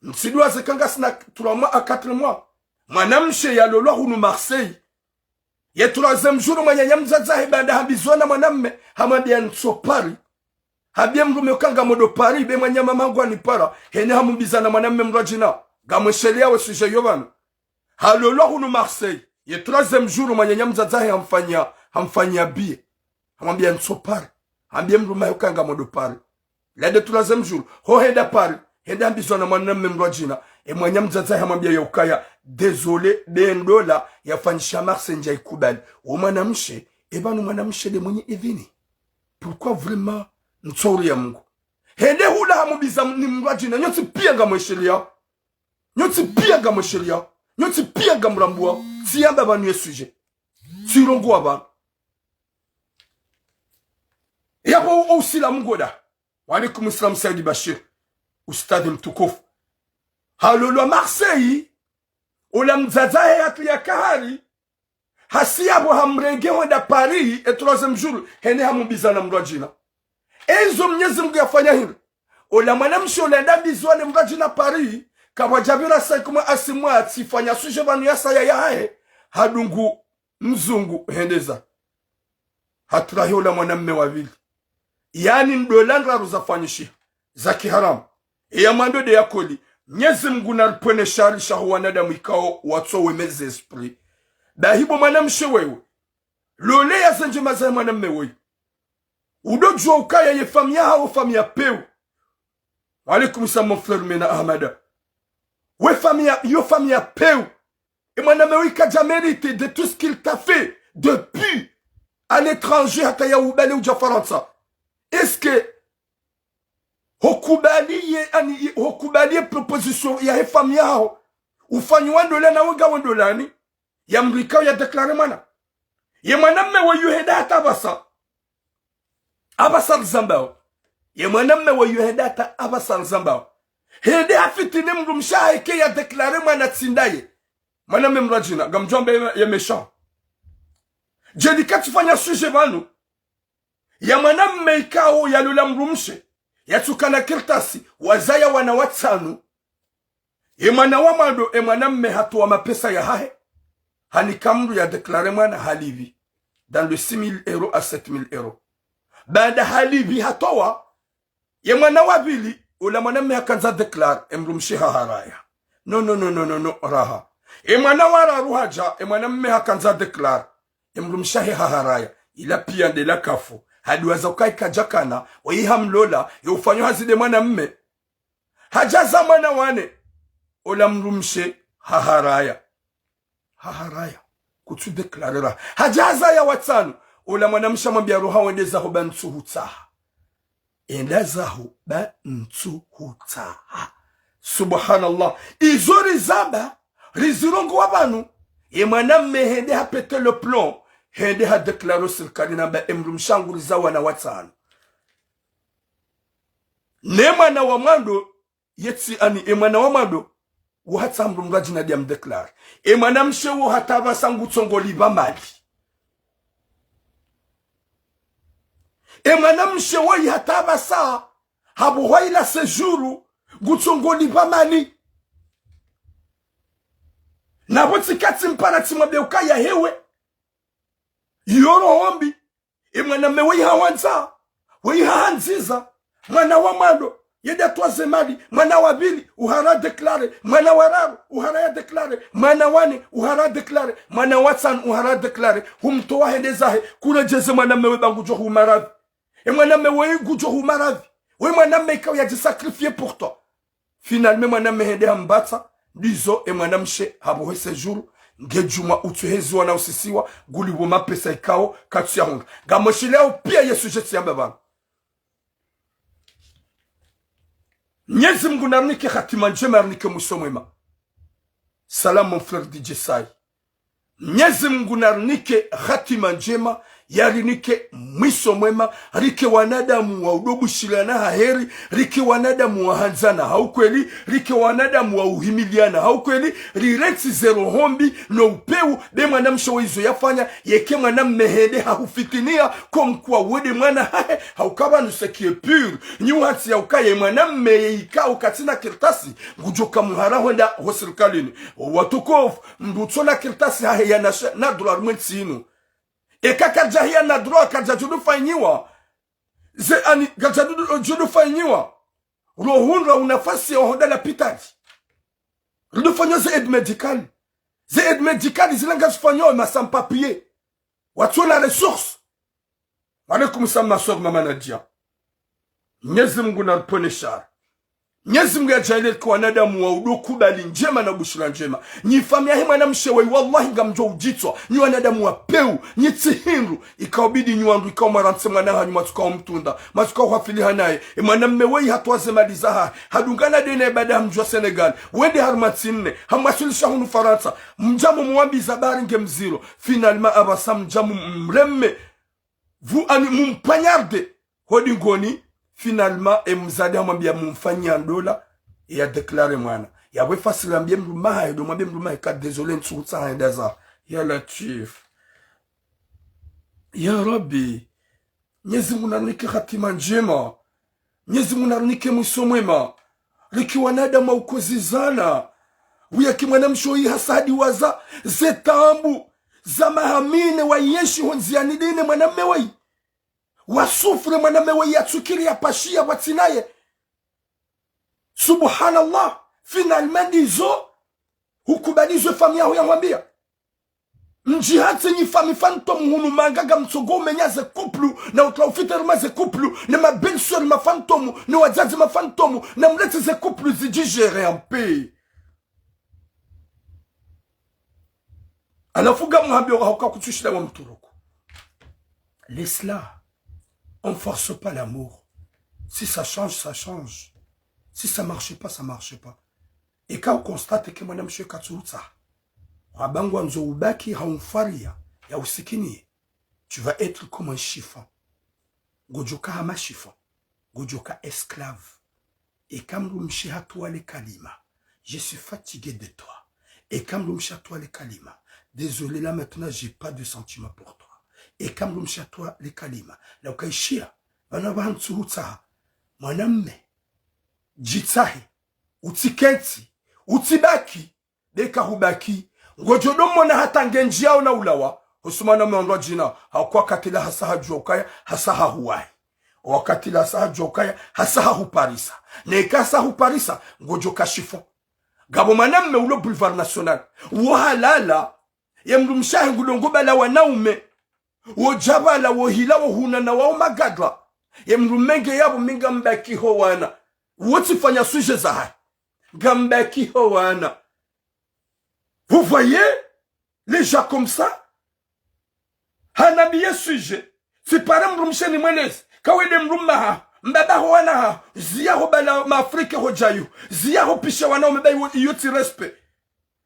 Mtsidiwaze ka ngasina trois mois à quatre mois. Mwanamshe yalolwa hunu Marseille. Ye troisième jour mwananya mdzadze wahe baanda hambizwa na mwanamme, hamwambiya ntso Paris. Hambie mdrume uka ngamdjo Paris, be mwananya mamangu hanipara, hende hambiza na mwanamme mdrwadjina. Ngamwesheleao ye sujet yo pvanu. Halolwa hunu Marseille. Ye troisième jour mwananya mdzadze wahe hamfanyia, hamfanyia billet. Hamwambia ntso Paris. Hambie mdrume uka ngamdjo Paris. Le troisième jour. Ho henda Paris. Hende hambizwa na mwanamme mdrwadjina. Ye mwananya mdzadze wahe hamwambia ya ukaya, désolé, be ndola yafanyisha Marseille ndja ikubali. Wo mwanamshe, e pvanu mwanamshe nde mwenye idhini. Pourquoi vraiment ntso uri ya Mungu? Hende hula hambiza ni mdrwadjina, nyontsi pia ngamwesheleao. Nyontsi pia ngamwesheleao. Nyontsi pia ngamrambuao. Tsiyamba pvanu ye sujet. Tsirongoa pvanu. Yapvo o usilamu ngoda. Wa alaikum salam Saidi Bashir. Ustadhi mtukufu. Halolwa Marseille. Ola mdzadze wahe hatria kahari. Hasi yapvo hamrenge hwenda Paris, e troisième jour, hende hambiza na mdrwadjina. Ezo Mnyezi Mungu yafanya hindri. Ola mwanamshe ola hende hambizwa ne mdrwadjina Paris, kapvwadja pvira cinq mois à six mois, tsifanya sujet pvanu ya saya yahahe, hadungu mzungu hendeza. Hatrahi ola mwanamme wa pvili. Yaani ndola ndraru zafanyishiha. Za kiharamu. Eya mwando nde ya koli. Mnyezi Mungu naripvwene shari shaho wanadamu ikao watso wemeze esprit. Bahi bo mwanamshe wewe. Lole ya zendjema za mwanamme wewe. Udodjua ukaya ye famille yahaho famille ya pewu. Wa alaikum salam mon frère Mena Ahmada. We famille ya, yo famille ya pewu. E mwanamme wewe kadja mérité de tout ce qu'il t'a fait depuis à l'étranger hata ya ubale udja Farantsa. Est-ce que hokubaliye, ani, hokubaliye proposition yahe famille yaho? Ufanyiwa ndola na wenga we ndolani? Ya mrikao ya déclaré mwana. Ye mwanamme wewe hende hata apvasa. Apvasa rizambao. Ye mwanamme wewe hende hata apvasa rizambao. Hende hafitini mdrumshe wahahe ke ya déclaré mwana tsi ndaye. Mwanamme mdrwadjina, ngamdjwambe ye, ye méchant. Djeli katsifanya sujet pvanu. Ya mwanamme ikao yalola mdrumshe. Yatsukana kartasi, wazaya wana watsanu. Ye mwana wa mwando, ye mwanamme hatowa mapesa yahahe. Hanika mdru ya déclaré mwana halipvi. Dans le six mille euros à sept mille euros. Baanda halipvi hatowa, ye mwana wa pvili, ola mwanamme hakandza déclaré, ye mdrumshe haharaya. No, no, no, no, no, no, raha. Ye mwana wa raru hadja, ye mwanamme hakandza déclaré, ye mdrumshe haharaya. Ila pia nde la kafu. Hadiwaza ukaya kadjakana, wayi hamlola, ye ufanyo hazi nde mwanamme. Hadjaza mwana wa nne. Ola mdrumshe haharaya. Haharaya. Kutsu déclaré ra. Hadjaza ya watsanu. Ola mwanamshe hamwambia roha wende zaho ba ntsu hutsaha. Enda zaho ba ntsu hutsaha. Subhanallah. Izo rizamba, rizirongoa pvanu. Ye mwanamme hende ha pété le plomb. Hende ha déclaré o sirikali namba ye mdrumshe hangu riza wana watsanu. Ne mwana wa mwando, yetsi ani ye mwana wa mwando, wo hatsaha mdru mdrwadjina nde ya mdéclaré. Ye mwanamshe wo hata apvasa ngutsongo lipva mali. Ye mwanamshe woyi hata apvasa, hapvo hwa ila séjour, ngutsongo lipva mali. Na pvo tsika tsimpara tsimwambia ukaya hewe. Iyo roho mbi. Ye mwanamme weyi hawandza, weyi hahandziza, mwana wa mwando, yende yatowa ze mali, mwana wa pvili, uhara déclaré, mwana wa raru, uhara ya déclaré, mwana wa nne, uhara déclaré, mwana wa tsanu, uhara déclaré, humtowa hende zahe, kuredjeze mwanamme we ba ngudjo humaradhi. Ye mwanamme weyi ngudjo humaradhi. We mwanamme ikao yadji sacrifié pour toi. Finalement, mwanamme hende hambatsa, ndizo ye mwanamshe hapvo he séjour, nge djumwa utsuheziwa na usisiwa, ngulipvo mapesa ikao, katsu ya hundra. Ngamwesheleao pia ye sujet tsiyamba pvanu. Mnyezi Mungu narinike hatima ndjema, yarinike mwiso mwema. Salam, mon frère D J Sai. Mnyezi Mungu narinike hatima ndjema, yarinike mwiso mwema, rike wanadamu wa udobushiliana ha heri, rike wanadamu wa handzana ha ukweli, rike wanadamu wa uhimiliana ha ukweli, rirentsi ze roho mbi no upewu, be mwanamshe wo izo yafanya, yeke mwanamme hende hahufitinia, comme quoi wo nde mwana hahe, hauka pvanu ce qui est pur, nyi uhatsi ya ukaya ye mwanamme ye ikao katsina kartasi, ngudjo ka muhara hwenda ho sirikalini. Watukufu, mdru utsona kartasi hahe yana sha-, na droit harumwa entsi inu. Eka kadja hiya na droit, kadja djulu fanyiwa. Ze ani, gadja dudu, djo do fanyiwa. Rohundra unafasi ya wahoda lapitali. Rido fanyiwa ze aide médicale. Ze aide médicale zila ngazifanyiwa ma sans-papiers. Watsu na ressources. Wa alaikum salam, ma sœur Mama Nadia. Mnyezi Mungu naripvonese shari. Mnyezi Mungu yadjaanlie rike wanadamu wa udo kubali ndjema na bushura ndjema. Nyi famiyi yahe mwanamshe wayi, wallahi ngamdjo udjitswa. Nyi wanadamu wa pewu, nyi tsi hindru. Ikao bidi nyi wandru, ikao mwarantsi mwana hanyu mwatsuka umtunda, mwatsuka uhafiliha naye. E mwanamme wayi hatowa ze mali zahahe, hadungana deni ya ibada ha mdji wa Sénégal. Wende harumwa ntsi nne, hamwaswilisha hunu Farantsa. Mdja mumuwambiza bari nge mziro. Finalement, apvasa mdja mumreme. Vous, ani, mumpoignarde. Hodi ngoni, finalement, e mzade hamwambia mumfanyia ndola, e ya déclarer mwana. Yapvo efasiri yambie mdrume wahahe, do mwambie mdrume wahahe ka désolé, ntsuhutsaha enda zaho. Ya Latwif. Ya Rabbi. Mnyezi Mungu narinike hatima ndjema. Mnyezi Mungu narinike mwiso mwema. Rike wanadamu wa ukozizana. Uyaki mwanamshe oyi hasa hadiwaza ze taabu za maha mine wayenshi ho ndziani dene mwanamme wayi. Wasouffre mwanamme wayi yatsukiri yapashiya pvwatsinaye. Subhanallah. Finalement ndizo hukubali zo efamiyi yaho yahwambia. Mdjihatsi nyi famiyi fantôme hunu manga ngamtsogo umenya ze couple na utwa ufite harumwa ze couple, ne ma belle-sœur ma fantôme, ne wadzadze ma fantôme, na mletse ze couple zidjigérer en paix. Halafu ngamhambio hauka kutsushila wa mtruku. Laisse-la. On force pas l'amour. Si ça change, ça change. Si ça marche pas, ça marche pas. Eka uconstate que mwanamshe katsuhutsaha, wabangwa ndzo ubaki ha umfariya ya usikiniye, tu vas être comme un chiffon. Ngodjoka hama chiffon. Ngodjoka esclave. Eka mdrumshe hatowa le kalima, je suis fatigué de toi. Eka mdrumshe hatowa le kalima, désolé, là maintenant j'ai pas de sentiment pour toi. Eka mdrumshe hatowa le kalima la ukaishiya, pvanu pvahanu ntsuhutsaha, mwanamme, djitsahe, utsikentsi, utsibaki, deka hubaki. Ngodjo do mona hata ngendjiyao na ulawa. Husu mwanamme ondrwa djina, hauka wakati la hasa hadjuwa ukaya, hasa hahuwahi. Wakati la hasa hadjuwa ukaya, hasa hahuparisa. Neka hasa huparisa, ngodjoka chiffon. Ngapvo mwanamme ulo Boulevard National. Wo halala, ye mdrumshe wahe ngudongo bala wanaume. Wo djabala, wo hila, wo hunana wao magadra. Ye mdrume nge yapvo mi ngambaki ho wana. Wo tsifanya sujet zahahe. Ngambaki ho wana. Vous voyez les gens comme ça? Hanambiye sujet. Tsipare mdrumshe nimweleze. Ka wende mdrume haho, mbaba ho wana haho, ziya ho bala ma Afrique ho djayu, ziya ho pisha wanaume bayi wo, iyo tsi respect.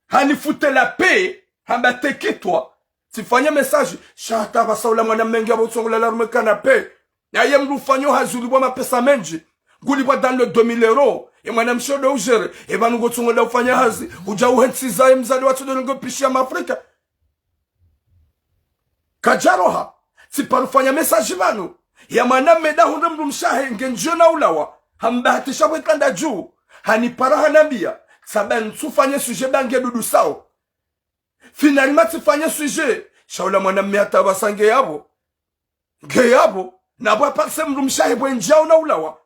Hanifute la paix, hamba tekitwa. Tsifanye message, sha hata pvasa ula mwanamme nge yapvo utsongola la harumwa canapé. Naye mdru ufanyo hazi ulipvwa mapesa mendji. Ngulipvwa dans les deux mille euros. E mwanamshe odo ujere. E pvanu ngotsongola ufanya hazi. Udja uhentsi zaye mzali watsu do ngo pishiya ma Afrika. Kadjaroha. Tsiparo fanya message pvanu. Ya mwanamme da hundre mdrumshe wahe ngendjiyo na ulawa. Hambahatisha pvwe kanda dju. Hanipara hanambiya. Tsamba ntsufanye sujet ba nge dudu sao. Finalement tsifanye sujet. Sha ula mwanamme hata pvasa nge yapvo. Nge yapvo. Na pvwa parce que mdrumshe wahe pvwe ndjiyao na ulawa.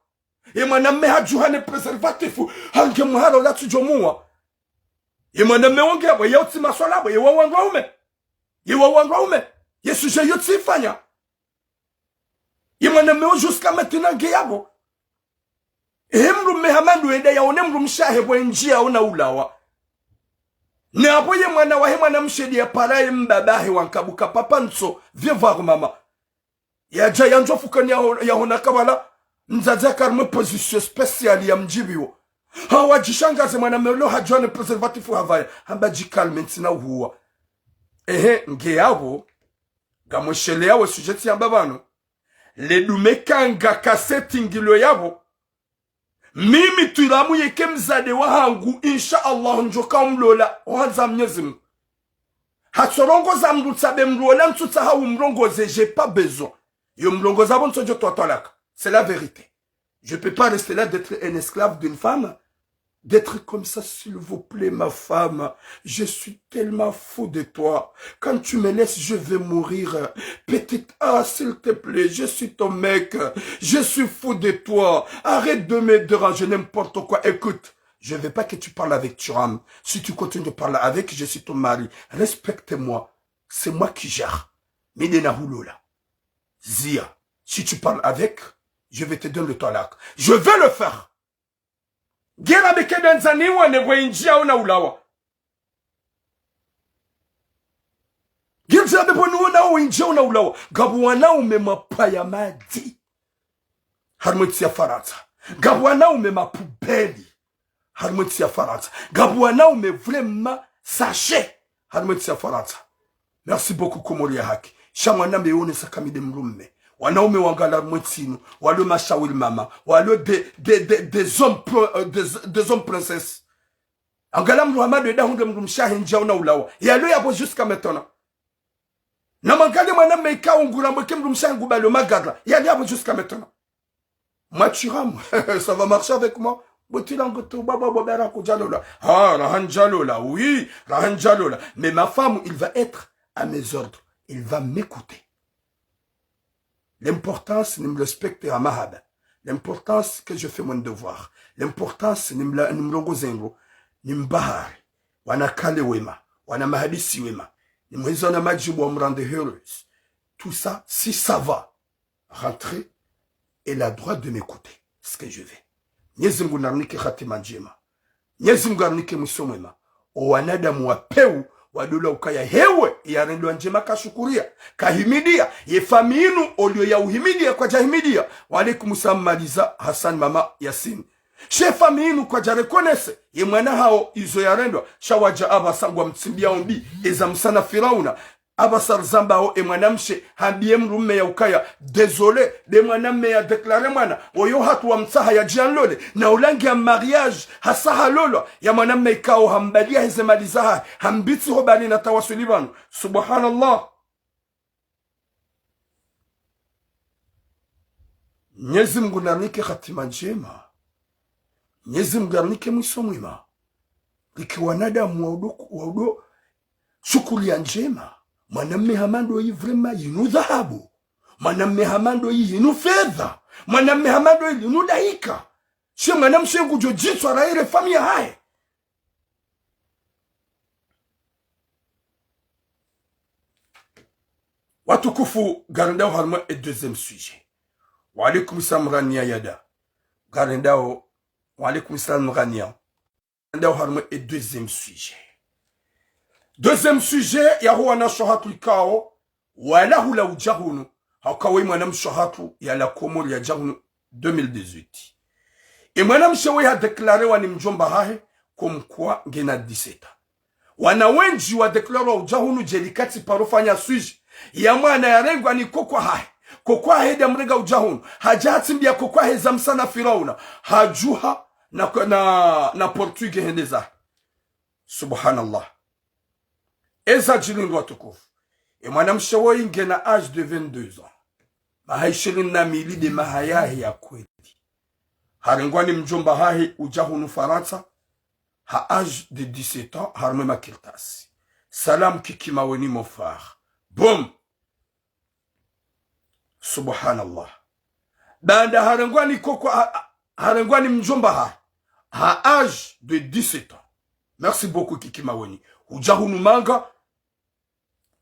Ye mwanamme hadjuha ne préservatif. Hange muhara ula tsudjo muwa. Ye mwanamme wo nge yapvo. Ye utsi maswala pvo. Ye wa wandru waume. Ye wa wandru waume. Ye sujet yo tsifanya. Ye mwanamme wo jusqu'à maintenant nge yapvo. Ehe mdrume hama ndo enda yaone mdrumshe wahe pvwe ndjiyao na ulawa. Ne apvo ye mwana wahe mwanamshe ndiya para ye mbaba wahe wankabuka papa ntso, vieux voir maman. Yadja yandjwa fukoni yaho-, yahona kabala, mdzadze yaka harumwa position spéciale ya mdjipviwo. Hawa djishangaze mwanamme ulo hadjuwa ne préservatif havaya, hamba djikalme ntsina uhuwa. Ehe, nge yapvo, ngamwesheleya we sujet tsiyamba pvanu. Le dume kanga kaseti ngilo yapvo. Mimi twiramu yeke mzade wahangu, insha Allah, ndjoka umlola, ohandza Mnyezi Mungu. Hatsorongoza mdru tsabe mdru ola ntsutsaha umrongoze, j'ai pas besoin. Yo mrongoza pvo ntsodjo towa twalaka. C'est la vérité. Je peux pas rester là d'être un esclave d'une femme. d'être comme ça, s'il vous plaît, ma femme. Je suis tellement fou de toi. Quand tu me laisses, je vais mourir. Petite, ah, s'il te plaît, je suis ton mec. Je suis fou de toi. Arrête de me déranger, n'importe quoi. Écoute, je veux pas que tu parles avec Thuram. Si tu continues de parler avec, je suis ton mari. Respecte-moi. C'est moi qui gère. Mi nde na hulola. Zia, si tu parles avec, je vais te donner le talak. Je vais le faire. Ngera beke ndandzani wane bwe indjia ona ulawa. Ngera beke pvo ni wona wo indjia ona ulawa. Ngapvo wanaume mapvaya madzi. Harimwa entsi ya Farantsa. Ngapvo wanaume mapubeli. Harimwa entsi ya Farantsa. Ngapvo wanaume vraiment sachet. Harimwa entsi ya Farantsa. Merci beaucoup, Komori ya haki. Sha mwanambe yone saka mi nde mdrume. Wanaume wangala harimwa entsi inu. Walo mashawiri mama. Walo des, des, des, des hommes, pro- euh, des, des hommes princesses. Angala mdru hama ndo eda hundre mdrumshe wahe ndjia ona ulawa. Yalo yapvo jusqu'à maintenant. Na mwangalie mwanamme ikao ngurambwa eke mdrumshe wahe ngubalo magara. Yalo yapvo jusqu'à maintenant. Moi, Thuram, ça va marcher avec moi. Botila ngoto, baba, baba, raha kudjalola. Ah, raha ndjalola, oui, raha ndjalola. Mais ma femme, il va être à mes ordres. Il va m'écouter. L'importance, ni mrespecte ha mahaba. L'importance que je fais mon devoir. L'importance, ni mla- ni mlongoze ndro, ni mbahari. Wana kale wema, wana mahadisi wema. Ni mwezi wana majibu wa mrande heureuse. Tout ça, si ça va rentrer, elle a droit de m'écouter. Ce que je vais. Mnyezi Mngu narinike hatima ndjema. Mnyezi Mngu arinike mwiso mwema. O wanadamu wa pewu, wadola ukaya hewe, yarendwa ndjema kashukuria, kahimidia, ye fami inu, olio ya uhimidia kwadja himidia. Wa alaikum salam Maliza Hassan Mama Yasin. She fami inu kwadja reconnaître, ye mwana hawo izo yarendwa, sha wadja apvasa ngwa mtsimbia ombi, eza Musa na Firauna. Apvasa rizambao e mwanamshe, hambiye mdrume ya ukaya, désolé, nde mwanamme ya déclaré mwana, woyo hatru wa mtsaha ya djianlole, na ulangi ya mariage, hasa halolwa, ya mwanamme ikao hambalia heze mali zahahe, hambitsi ho bali na tawasuli pvanu. Subhanallah. Mnyezi Mngu narinike hatima ndjema. Mnyezi Mngu arinike mwiso mwema. Rike wanadamu wa udo, wa udo shukulia ndjema. Mwanamme hama ndo yi vraiment yinu dhahabu. Mwanamme hama ndo yi yinu fedha. Mwanamme hama ndo yi yinu daika. She mwanamshe ngudjo djitswa raha ire fami yahahe. Watukufu, ngarendao harimwa e deuxième sujet. Wa alaikum salam Rania Yada. Ngarendao, wa alaikum salam Rania. Ngarendao harimwa e deuxième sujet. Deuxième sujet, yaho wanashe hatru ikao, wala hula udja hunu, hauka we mwanamshe hatru yalawa Komori yadja hunu deux mille dix-huit. E mwanamshe we ha déclaré wa ni mdjomba hahe, comme quoi ngena dix-sept ans. Wana wendji wa déclaré wa udja hunu djeli katsi paro fanya sujet. Ya mwana yarengwa ni koko hahe. Koko hahe nda mrenga udja hunu. Hadja hatsimbia koko hahe za Musa na Firauna. Hadjuha na, na, na Portugal hende zahe. Subhanallah. Eza djili ndro watukufu. E mwanamshe woyi ngena âge de vingt-deux ans. Maha ishirini na mili nde maha yahe ya kweli. Harengwa ni mdjomba hahe udja hunu Farantsa. Ha âge de dix-sept ans, harimwa e makartasi. Salam Kiki Maweni mon frère. Boum. Subhanallah. Baanda harengwa ni koko, ha, ha, harengwa ni mdjomba hahe. Ha âge de dix-sept ans. Merci beaucoup, Kiki Maweni. Udja hunu manga,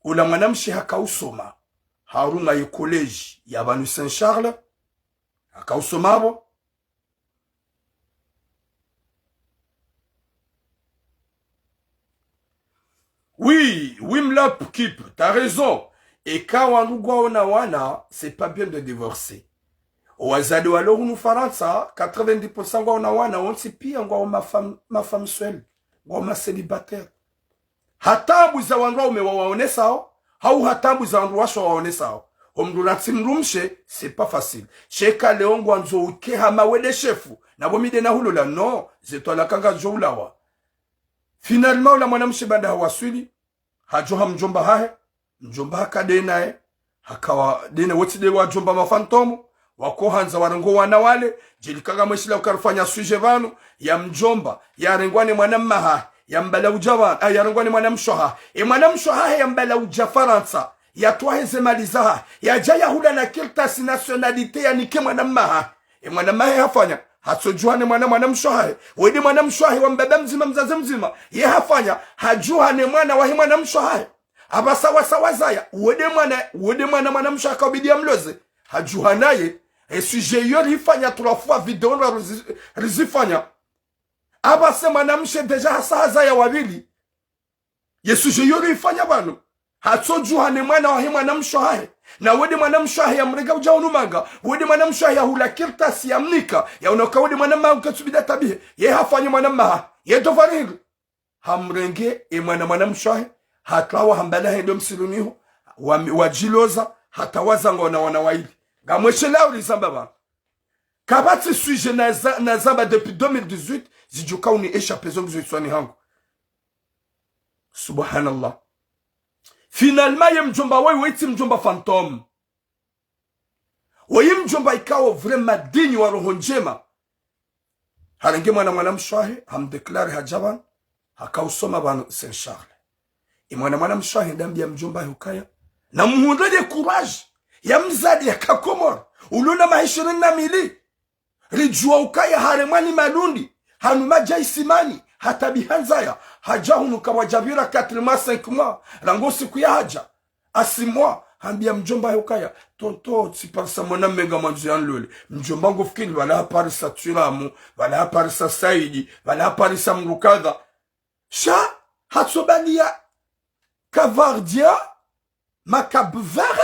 ula mwanamshe haka usoma harumwa ye collège ya pvanu Saint-Charles. Haka usoma apvo. Oui, oui, Mlap Kip, t'as raison. Eka wandru ngwaona wana, c'est pas bien de divorcer. Owazade walo hunu Farantsa, quatre-vingt-dix pour cent ngwaona wana, wontsi pia ngwao ma femme, ma femme seule, ngwao ma célibataire. Ha taabu za wandru waume wawaonesao, hau ha taabu za wandru washe wawaonesao. Ho mndru ratsi mdrumshe, c'est pas facile. Sheka leo ngwandzo uke hama we nde shefu, na pvo mi nde na hulola, non, ze twalaka ngazidjo ulawa. Finalement, ula mwanamshe baanda hawaswili, hadjo ha mdjomba hahe, mdjomba haka nde naye, hakawa nde naye, wotsi nde wadjomba ma fantôme, Wako handza warenge wana wale, djeli ka ngamweshilao uka rifanya sujet pvanu, ya mdjomba, yarengwa ne mwana mmahahe, yambala udja pvanu, ah, yarengwa ne mwana mshe wahahe. E mwana mshe wahahe yambala udja Farantsa, yatwahe ze mali zahahe, yadja yahula na kartasi nationalité yanike mwana mmahahe. E mwana mmahahe hafanya, hatsodjuha ne mwana, mwana mshe wahahe. Wede mwana mshe wahahe wa mbaba mdzima, mdzadze mdzima. Ye hafanya, hadjuha ne mwana wahe mwana mshe wahahe. Apvasa wasa wazaya, wede mwana, wede mwana, mwana mshe wahahe kaubidi yamloze. Hadjuha naye, e sujet iyo rifanya trois fois vidéo ndraru rizi-, rizifanya. Apvasa mwana mshe déjà hasa hazaya wavili. Ye sujet iyo rifanya pvanu. Hatsodjuha ne mwana wahe mwana mshe wahahe. Na wede mwana mshe wahahe yamrenge udja hunu manga. Wede mwana mshe wahahe yahula kartasi yamnika. Yaona uka wede mwana mmahahe katsubidi yatabihe. Ye hafanya mwana mmahahe. Ye devoir hindri. Hamrenge e mwana, mwana mshe wahahe. Hatwawa hambala hende msiruni ho. Wa, wadjiloza. Hata wazanga wana, wana wayili. Ngamweshelao rizamba pvanu. Kapvatsi sujet naza-, nazamba depuis deux mille dix-huit, zidjuka uni échappé zo ngizo hitswani hangu. Subhanallah. Finalement, ye mdjomba woyi, woyi tsi mdjomba fantôme. Woyi mdjomba ikao vraiment digne wa roho ndjema. Harenge mwana, mwana mshe wahahe, hamdéclaré hadja pvanu, hakausoma pvanu Saint Charles. E mwana, mwana mshe wahahe hende hambia mdjomba wahahe ukaya, namuhundre le courage ya mdzadze yaka Komori, ulona maha ishirini na mili. Ridjuwa ukaya haremwa ni malundi, hanu madja isimani, hatabiha ndzaya, hadja hunu kapvwadjapvira quatre mois, cinq mois, rangu siku yahadja. Asimwa, hambia mdjomba wahahe ukaya, tonton, tsiparisa mwana mme ngamwandzo yanilole. Mdjomba ngufikiri, pvala haparisa Tswiramu, pvala haparisa Saidi, pvala haparisa mdru kadha. Sha, hatsobaliya Kavardia, ma Cap Vert,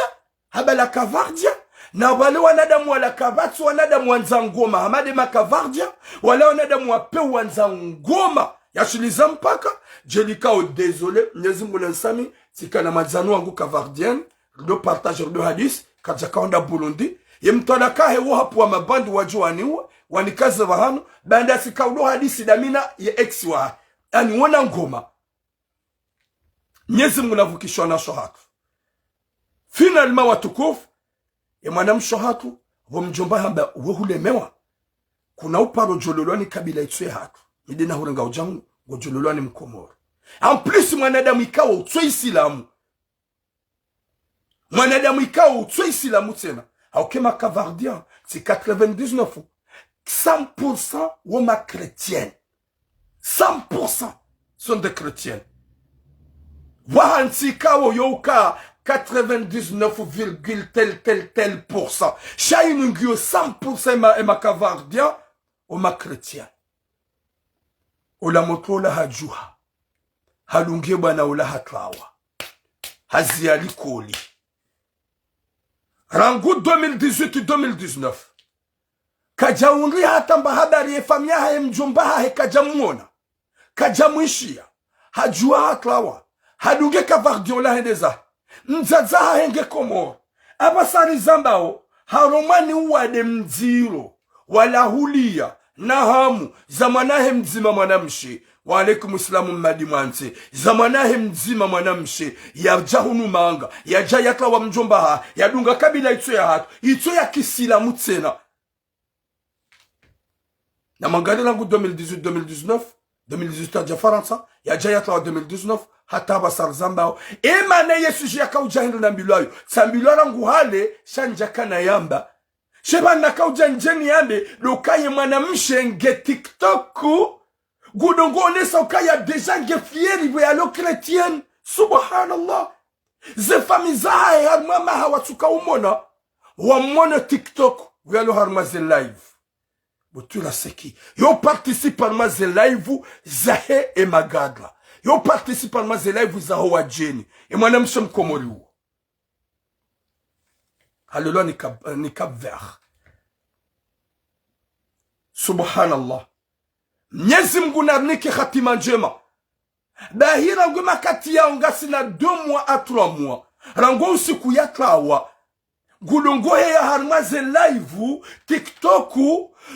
habala Kavardia, na wale wanadamu wala kapvatsi wanadamu wandza ngoma, hama nde ma Kavardia, wala wanadamu wa pewu wandza ngoma, yashiliza mpaka, djeli kao désolé, Mnyezi Mungu nansamihi, tsikana mwandzani wangu Kavardienne, rido partager rido hadisi, kadjaka wandra Burundi, ye mtwalaka wahe wo hapvuwa mabandi wadjo waniwa, wanikaze pvahanu, baanda tsika udo hadisi damina ye ex wahahe. Ani wona ngoma. Mnyezi Mungu navukishe wanashe wahatru. Finalement watukufu, e mwana mshe wahatru, wo mdjomba hamba, we hulemewa. Kuna uparo djololwa ni kabila itso yahatru. Mi nde nahurenga udja hunu, ngodjololwa ni mkomori. En plus mwanadamu ikao utso isilamu. Mwanadamu ikao utso isilamu tsena. Hauka e ma Kavardiens, tsi quatre-vingt-dix-neuf, cent pour cent wo ma chrétiens. Cent pour cent sont des chrétiens. Waha ntsi ikao yo uka quatre-vingt-dix-neuf virgule tel, tel, tel pour cent. Sha inu ngiyo cent pour cent e ma, e ma Kavardiens, o ma chrétiens. Ola motro ola hadjuha. Halunge bwana ola hatwawa. Haziya likoli. Rangu deux mille dix-huit, deux mille dix-neuf. Kadja undri hata mba habari ye famiyi yahahe mdjomba wahahe kadja mwona. Kadja mwishiya. Hadjuha hatwawa. Hadunge Kavardia ola hende zahe. Mdzadze wahahe nge Komori. Apvasa rizambao, harumwa ni uwade mdziro, wala huliya, na hamu, za mwana wahe mdzima mwanamshe, wa alaikum salam Mmadi Mwantse, za mwana wahe mdzima mwanamshe, yadja hunu manga, yadja yatwawa mdjomba wahahe, yadunga kabila itso yahatru, itso ya kisilamu tsena. Namwangalie rangu deux mille dix-huit, deux mille dix-neuf, deux mille dix-huit hadja Farantsa, yadja yatwawa deux mille dix-neuf, hata apvasa rizambao. E mana ye sujet yaka udja hindru nambilwayo, tsambilwa rangu hale, sha ndjakana yamba. Sha pvanu naka udja ndjeni yambe, ndo ukaya ye mwanamshe nge TikTok, ngudo ngo onesa ukaya déjà nge fière pvo yalo chrétienne. Subhanallah. Ze famiyi zahahe harumwa maha watsuka umona, wamwona TikTok, uyalo harumwa ze live. Butula seki. Yo participe harumwa ze live zahe e magadra. Yo participe harumwa ze live zaho wadjeni. E mwanamshe mkomori uwo. Halolwa ni Cap, ni Cap Vert. Subhanallah. Mnyezi Mungu narinike hatima ndjema. Bahi rangu e makati yao ngasina deux mois à trois mois. Rangu usiku yatwawa. Ngudo ngo heya harumwa ze live, TikTok,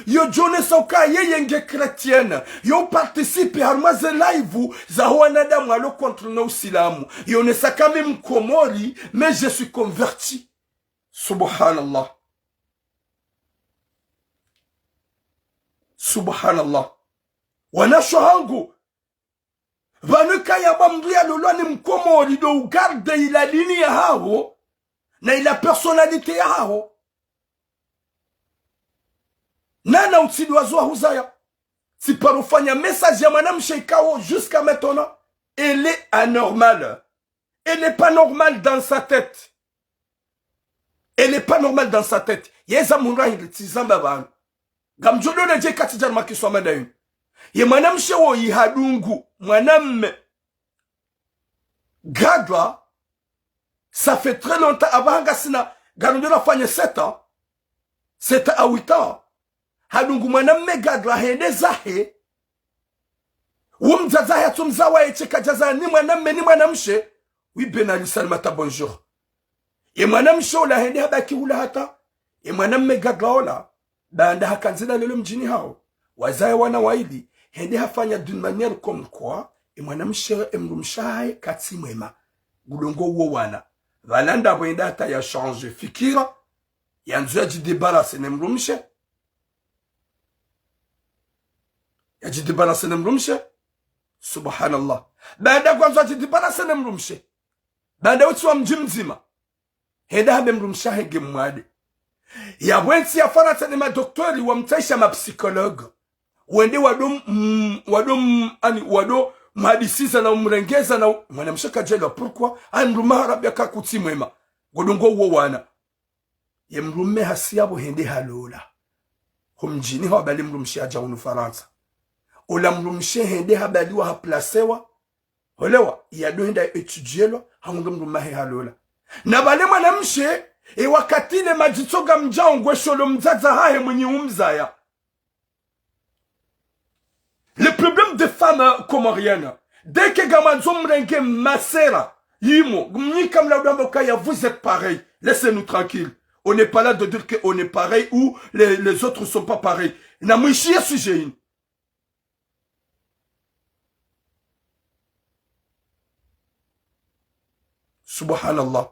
yo djonesa uka yeye nge chrétienne. Yo participe harumwa ze live, zaho wanadamu walo contre no usilamu. Yo onesa ka mi mkomori, mais je suis converti. Subhanallah. Subhanallah. Wanashe wahangu, pvanu kaya ba mndru yalolwa ni mkomori ndo ugarde ila dini yahaho, na ila personnalité yahaho. Nana utsidwa zo wahuzaya. Tsiparo fanya message ya mwanamshe ikao, jusqu'à maintenant, elle est anormale. Elle n'est pas normale dans sa tête. Elle n'est pas normale dans sa tête. Yeza mundra hindri tsizamba pvanu. Ngamdjo dona dje kati djari makiswa manda yinu. Ye mwanamshe woyi hadungu mwanamme gadra, ça fait très longtemps, apvaha ngasina, ngarundro rafanye sept ans, sept à huit ans. Hadungu mwanamme gadra hende zahe. Wo mdzadze hahe atso mdza waye tsi kadjazaya ni mwanamme ni mwanamshe. Oui, Ben Ali Salimata, bonjour. Ye mwanamshe ola hende habaki hula hata ye mwanamme gadra ola, baanda hakandzila lelo mdjini hawo, wazaya wana wayili, hende hafanya d'une manière comme quoi ye mwanamshe, ye mdrumshe wahahe katsi mwema. Ngudungo uwo wana. Pvala ndapvo hende hata ya change fikira, yandzo ya djidébarrasser ne mdrumshe. Ya djidébarrasser ne mdrumshe. Subhanallah. Baanda kwandzo ya djidébarrasser ne mdrumshe, baanda utsi wa mdji mdzima, hende hambe mdrumshe wahe nge mwade. Yapvo entsi ya Farantsa ne madoktori wamtsahisha mapsychologue, wende wado m-, wado m-, ani, wado mhadisiza na umrengeza na u-, mwanamshe kadjelwa, pourquoi? Ani mdrume harabi aka kutsi mwema. Ngudungo uwo wana. Ye mdrume hasi yapvo hende halola. Ho mdjini hawo pvale mdrumshe hadja hunu Farantsa. Ola mdrumshe hende habaliwa, haplasewa. Holewa, yado henda étudielwa, hahundru mdrume wahe halola. Na pvale mwanamshe, ye wakati ile madjitso ngamdjao ngwesho lo mdzadze wahahe mwenyi umzaya. Le problème des femmes, euh, comoriennes, dès que ngamwandzo mrenge masera, yimo, mnyika mlaudu amba ukaya, vous êtes pareil. Laissez-nous tranquilles. On n'est pas là de dire que on est pareil ou les, les autres sont pas pareils. Na mwishiye sujet yinu. Subhanallah.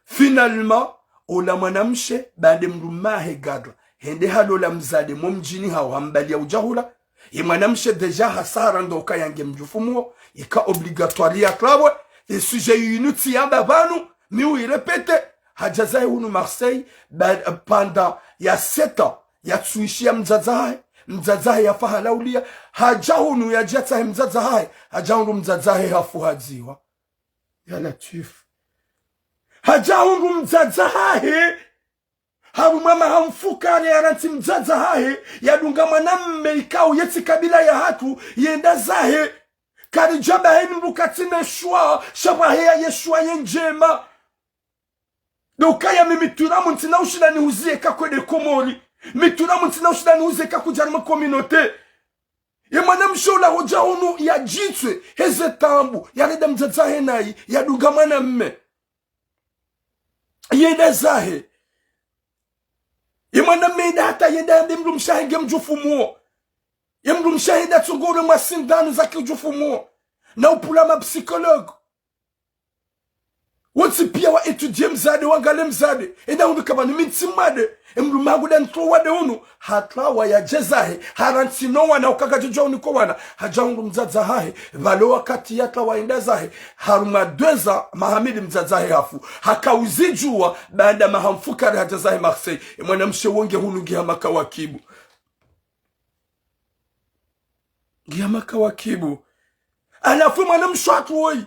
Finalement, ola mwanamshe, baanda mdrume wahe gadra hende halola mdzadze mo mdjini hawo hambaliya udja hula, ye mwanamshe déjà hasara ndo ukaya nge mdjufu muwo, ika obligatoire ya trawe, ye sujet yinu tsiyamba pvanu, mi uirépéter, hadja zahe hunu Marseille, ba-, pendant ya sept ans, yatsuishiya mdzadze wahahe, mdzadze wahahe yafa halauliya, hadja hunu yadja tsahe mdzadze wahahe, hadja hundru mdzadze wahahe hafu hadziwa. Ya Latwif. Hadja hundru mdzadze wahahe, harumwa maha mfukare yarantsi mdzadze wahahe, yadunga mwanamme ikao yetsi kabila yahatru, yenda zahe. Karidja bahe ni mbuka tsina shwa, sha pvahe ya ye shwa ye ndjema. Ndo ukaya mi mituramu ntsina ushinda nihuziye ka kwende Komori. Mituramu ntsina ushinda nihuziye ka kudja harumwa communauté. Ye mwanamshe ola hodja hunu yadjitswe, heze taabu, yarenda mdzadze wahe nayi, yadunga mwanamme. Yenda zahe. Ye mwanamme yenda hata yenda yambe mdrumshe wahe nge mdjufu muwo. Ye mdrumshe wahe yenda tsongolwe mwa sindanu za kidjufu muwo. Na upvula mapsychologue. Wontsi piya wa étudier mdzadze, wangaliye mdzadze. Yenda hundru ka pvanu mi ntsi mwade. Ye mdrume wahangu nda nitro wade unu. Hatrawa yadje zahe. Harantsi no wana ukaka djodja uniko wana. Hadja hundru mdzadze wahahe. Pvalo wakati yatrawa yenda zahe. Harumwa deux ans, maha mili mdzadze wahe hafu. Haka uzidjuwa, baanda maha mfukare hadja zahe Marseille. Ye mwanamshe wo nge hunu ngiha makawakibu. Ngiha makawakibu. Halafu mwanamshe wahatru woyi.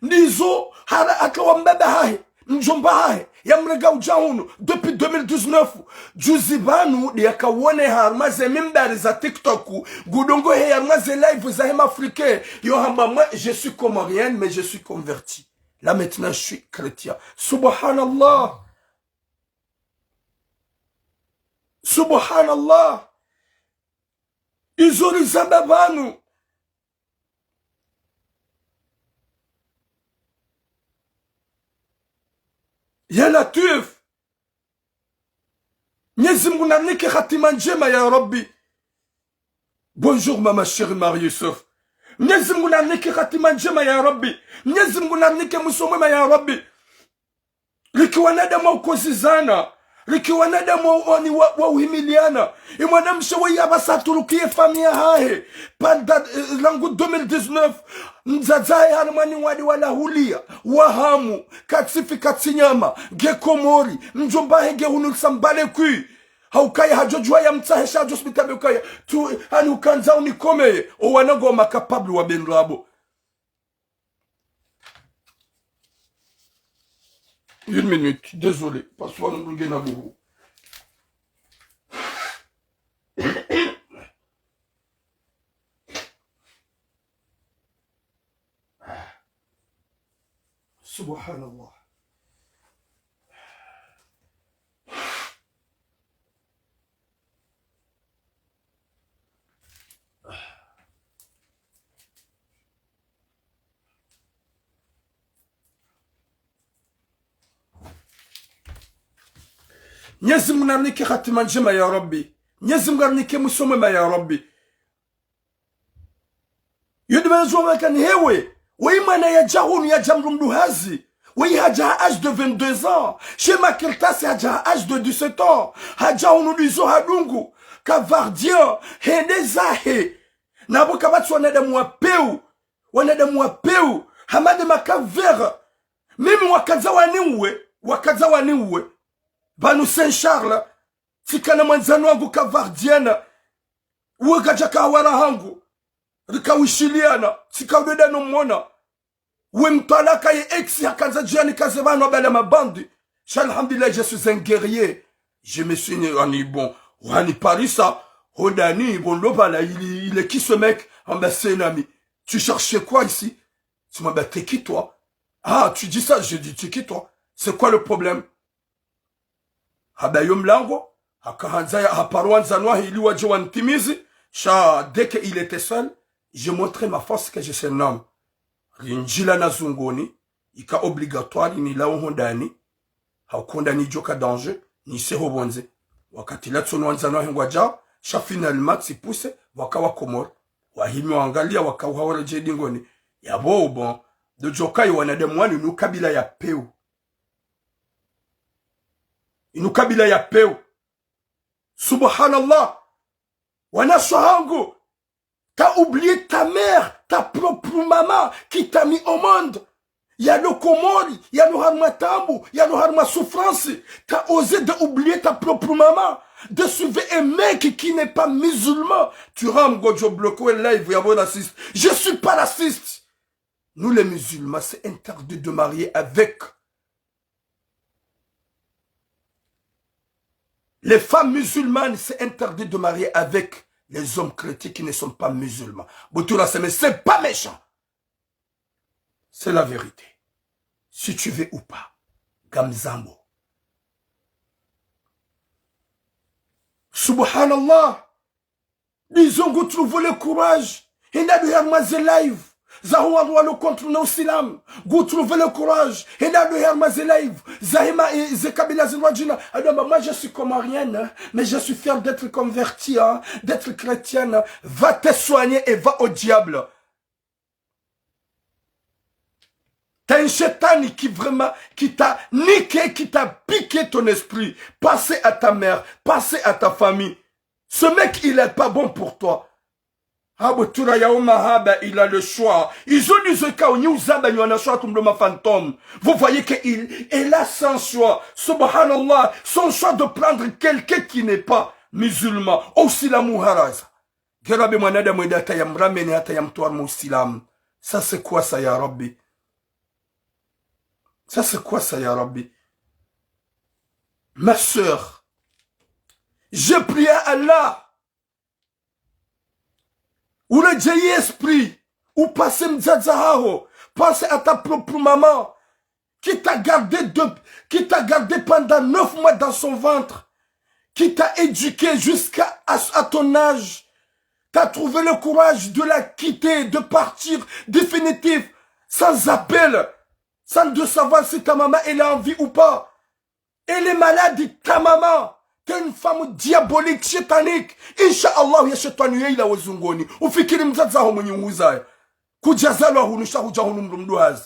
Ndizo, hara haka wa mbaba hahe, mdjomba hahe, yamrenga udja hunu, depuis deux mille dix-neuf. Juzi pvanu, nde yaka wone harumwa ze mimbari za TikTok, ngudungo he harumwa ze live zahe mafricain, yo hamba moi, je suis comorienne, mais je suis converti. Là maintenant, je suis chrétien. Subhanallah. Subhanallah. Izo rizamba pvanu. Ya Latwif. Mnyezi Mungu narinike hatima ndjema ya Rabbi. Bonjour, mama chérie Marie Youssef. Mnyezi Mungu narinike hatima ndjema ya Rabbi. Mnyezi Mungu narinike mwiso mwema ya Rabbi. Riki wanadamu wa ukozizana, Riki wanadamu wa, wa, wa, wa uhimiliana. Imwanamshe weyi apvasa haturukiye famiyi yahahe. Panda, eh, rangu deux mille dix-neuf. Mdzadze wahe harimwa ni wadi wala huliya. Wa hamu. Katsifi katsinyama. Nge Komori. Mdjomba wahe nge hunu Lusambale kwi. Haukaya hadjodjuwa ya mtsahe sha hadjo sibita be ukaya. Tu, hani ukandza unikomeye. O wana ngo ma capable wa be ndrabo. Une minute, désolé, parce que nous avons beaucoup. Subhanallah. Mnyezi Mungu narinike hatima ndjema ya Rabbi. Mnyezi Mungu narinike mwiso mwema ya Rabbi. Yo ndo mana zo wakana hewe. Weyi mwana yadja hunu yadja mdru mdru hazi. Weyi hadja ha âge de vingt-deux ans. She Makirtasi hadja ha âge de dix-sept ans. Hadja hunu ndizo hadungu. Kavardien. Hende zahe. Napvo kapvatsi wanadamu wa pewu. Wanadamu wa pewu. Hama nde makavera. Mimi wakandza waniuwe. Wakandza waniuwe. Pvanu Saint-Charles. Tsikana mwandzani wangu Kavardienne. Uwe kadjaka hawara hangu. Rika wishiliana. Tsika udweda no mona. Uwe mtwalaka ye ex hakandza djiani kaze pvanu abala mabandi. Sha alhamdulillah, je suis un guerrier. Je me suis ni, ani bon. Wani parisa. Hodani, bon, lo pvala, il, il est qui ce mec ? Ah ben, c'est un ami. Tu cherchais quoi ici ? Tu m'as dit, t'es qui toi ? Ah, tu dis ça, je dis, t'es qui toi ? C'est quoi le problème ? Haba yo mlango, haka handza ya, haparo wandzani wahe ili wadje wanitimizi, sha dès que il était seul, je montrais ma force que je suis un homme. Rindjilana zungoni, ika obligatoire nilawe hondani, ha ukondani djoka danger, nise ho pvondze. Wakati latso no wandzani wahe ngwadjao, sha finalement tsipuse, waka wa Komori. Wahimi wangaliya, waka uhawara dje dingoni. Yapvo, bon, ndo djoka yi wanadamu wanu inu kabila ya pewu. Inu kabila ya pewu. Subhanallah. Wanashe wahangu. T'as oublié ta mère, ta propre maman qui t'a mis au monde. Yalo Komori, yalo harumwa taabu, yalo harumwa souffrance. T'as osé de oublier ta propre maman, de suivre un mec qui n'est pas musulman. Tu ram godjo bloquer live, yapvo raciste. Je suis pas raciste. Nous les musulmans, c'est interdit de marier avec. Les femmes musulmanes, c'est interdit de marier avec les hommes chrétiens qui ne sont pas musulmans. Boutoura, c'est, mais c'est pas méchant. C'est la vérité. Si tu veux ou pas. Gamzambo. Subhanallah. Disons que tu trouves le courage. Henda ndo harumwa ze live. Za huwa walo contre no Islam. Ngu trouve le courage. Henda ndo harumwa ze live. Za hima, eh, ze kabila zindrwadjina. Ado amba, moi je suis comorienne, hein, mais je suis fière d'être convertie, hein, d'être chrétienne. Va te soigner et va au diable. T'as un shetani qui vraiment, qui t'a niqué, qui t'a piqué ton esprit. Pensez à ta mère, pensez à ta famille. Ce mec, il est pas bon pour toi. Abu Tura Yauma Haba, il a le choix. Ils ont dit que ni uzaba ni wana choix tumdo ma fantôme. Vous voyez que il est là sans choix. Subhanallah, son choix de prendre quelqu'un qui n'est pas musulman. Aussi la muharaza. Ngera be mwanadamu eda hata ya mrameni hata ya mtwari mu Islam. Ça c'est quoi ça, ya Rabbi ? Ça c'est quoi ça, ya Rabbi ? Ma sœur, j'ai prié à Allah. Uredjeyi esprit, upase mdzadze haho, pense à ta propre maman, qui t'a gardé de, qui t'a gardé pendant neuf mois dans son ventre, qui t'a éduqué jusqu'à, à, à ton âge. T'as trouvé le courage de la quitter, de partir définitif, sans appel, sans de savoir si ta maman elle est en vie ou pas. Elle est malade, ta maman. T'es une femme diabolique, shétanique. Inch'Allah, ya shetwani yo ila wezungoni. Ufikiri mdzadze haho mwenye uhuzaya. Kudjazalwa hunu, sha hudja hunu mdru mdrwazi.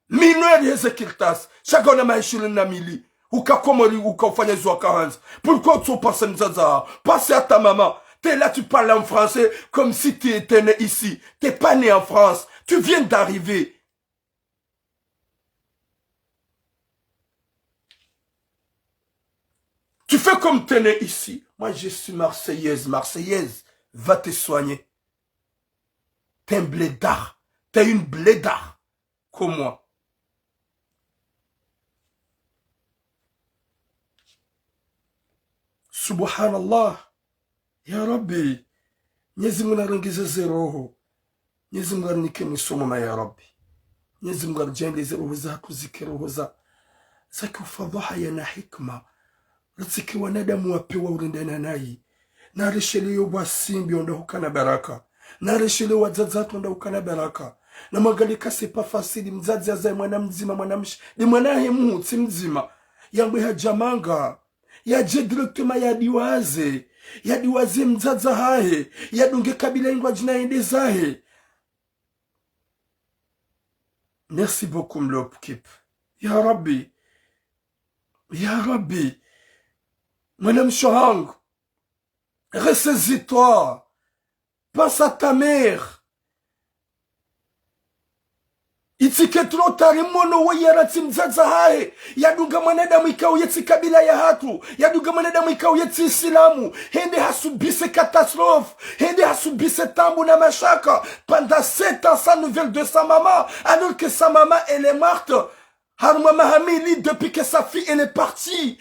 Mineur heze kirtasi. Sha kauna maha ishirini na mili. Uka Komori, uka ufanya zo waka handza. Pourquoi tu penses mdzadze? Pense à ta maman. T'es là, tu parles en français comme si tu étais né ici. T'es pas né en France. Tu viens d'arriver. Tu fais comme t'es né ici. Moi, je suis marseillaise, marseillaise. Va te soigner. T'es un blédard. T'es une blédard comme moi. Subhanallah. Ya Rabbi, Mwenyezi Mungu narengeze ze roho. Mwenyezi Mungu arinike mwiso mwema, ya Rabbi. Mwenyezi Mungu aridjaanliye ze roho zahatru zike roho za, za kiufadhwaha ya na hikma. Ritsike wanadamu wa pewu wa urendana nayi. Narisheleyo bwasimbi wandru hukana baraka. Narisheleyo wadzadze hatru wandru hukana baraka. Na mwangalie ka c'est pas facile, mdzadze yazaye mwana mdzima, mwanamshe. Nde mwana hahe mhuu tsi mdzima. Yambwe hadja manga. Yadje directement yadiwaze. Yadiwaze mdzadze hahe. Yadunge kabila ingwa djina yende zahe. Merci beaucoup, Mlop Kip. Ya Rabbi. Ya Rabbi. Mwanamshe hangu. Ressaisis-toi. Pense à ta mère. Itsike trop tard, mwana wo yera tsi mdzadze hahe. Yadunga mwanadamu ikao ye tsi kabila yahatru. Yadunga mwanadamu ikao ye tsi Isilamu. Hende hasubise catastrophe. Hende hasubise taabu na mashaka. Pendant sept ans sans nouvelles de sa maman. Alors que sa maman, elle est morte. Harumwa maha mili depuis que sa fille, elle est partie.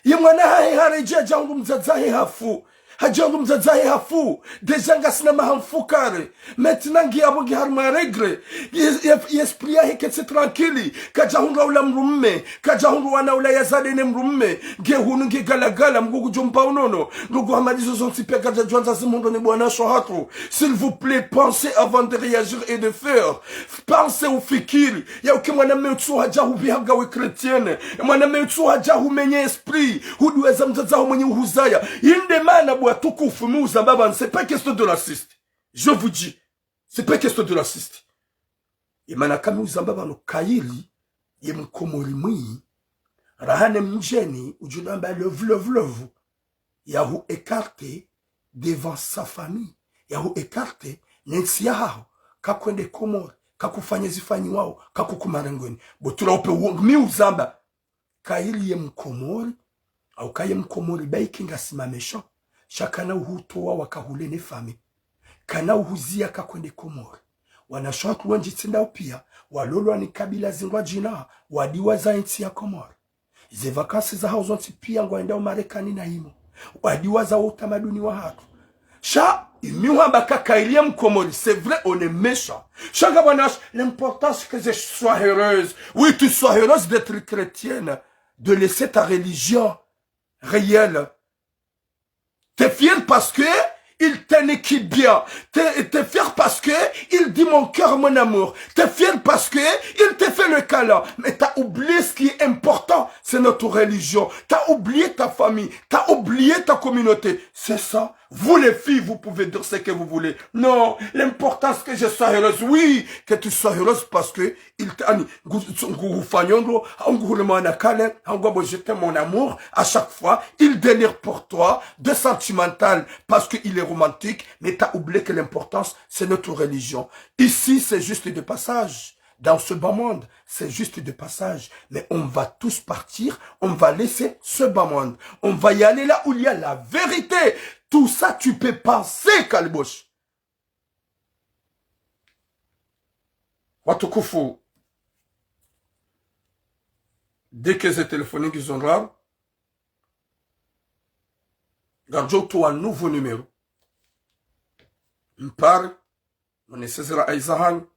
Ye mwana hahe haredjeyi hadja hundru mdzadze hahe hafu. Hadja hundru mdzadze hahe hafu. Déjà ngasina maha mfukare. Maintenant ngiya pvo ngi harumwa regret. Ye, ye, ye esprit yahe ketsi tranquille. Kadja hundru ula mdrume. Kadja hundru wana ula yazade ne mdrume. Nge hunu nge galagala, Mngu ngudjo mpva unono. Ndugu Hamadi, zo zontsi pia kadja djwandza zimhundre ne bwana sho hatru. S'il vous plaît, pensez avant de réagir et de faire. Pensez, ufikiri. Ya uke mwanamme utsu hadja hupviha ngawe chrétienne. Mwanamme utsu hadja humenye esprit. Hudiwaza mdzadze haho mwenye uhuzaya. Inde mana bo watukufu, mi uzamba pvanu, c'est pas question de raciste. Je vous dis, c'est pas question de raciste. Ye mana ka mi uzamba pvanu kayili, ye mkomori mwi, raha ne mdjeni, udjo namba love, love, love. Yahu écarté devant sa famille. Yahu écarté ne ntsi yahaho. Kakwende Komori, kakufanye zifanyiwao, kakukumarengweni. Bo tula upe wo, mi uzamba. Kayili ye mkomori, au kaye mkomori, bayi ke ngasi ma méchant. Sha kana uhutowa wakahule ne famille. Kana uhuziya kakwende Komori. Wanashe hatru wendji tsi ndawo pia, walolwa ni kabila zingwa djina, wadiwaza ye ntsi ya Komori. Ze vacances zahawo zontsi pia ngwaendao Marekani na imo. Wadiwaza wo utamaduni wahatru. Sha, imi hwamba ka kayili ye mkomori, c'est vrai, on est méchant. Sha nga bwana, l'importance que je sois heureuse. Oui, tu sois heureuse d'être chrétienne, de laisser ta religion réelle. T'es fière parce que il te nique bien. T'es, t'es fière parce que il dit mon cœur, mon amour. T'es fière parce que il te fait le câlin. Mais t'as oublié ce qui est important, c'est notre religion. T'as oublié ta famille. T'as oublié ta communauté. C'est ça. Vous les filles, vous pouvez dire ce que vous voulez. Non, l'importance que je sois heureuse. Oui, que tu sois heureuse parce que il t'a, ani, ngu-, nguhufanyondro, nguhule mwana kale, ngwabo je t'aime mon amour, à chaque fois, il délire pour toi, de sentimental, parce qu'il est romantique, mais t'as oublié que l'importance, c'est notre religion. Ici, c'est juste de passage. Dans ce bas monde, c'est juste de passage. Mais on va tous partir, on va laisser ce bas monde. On va y aller là où il y a la vérité. Tout ça, tu peux penser, Kalbosh. Watukufu, dès que ze telefoni ngizo ndraru, ngaridjo utowa nouveau numéro. Mpare, mwenye sezera aiza hanyu,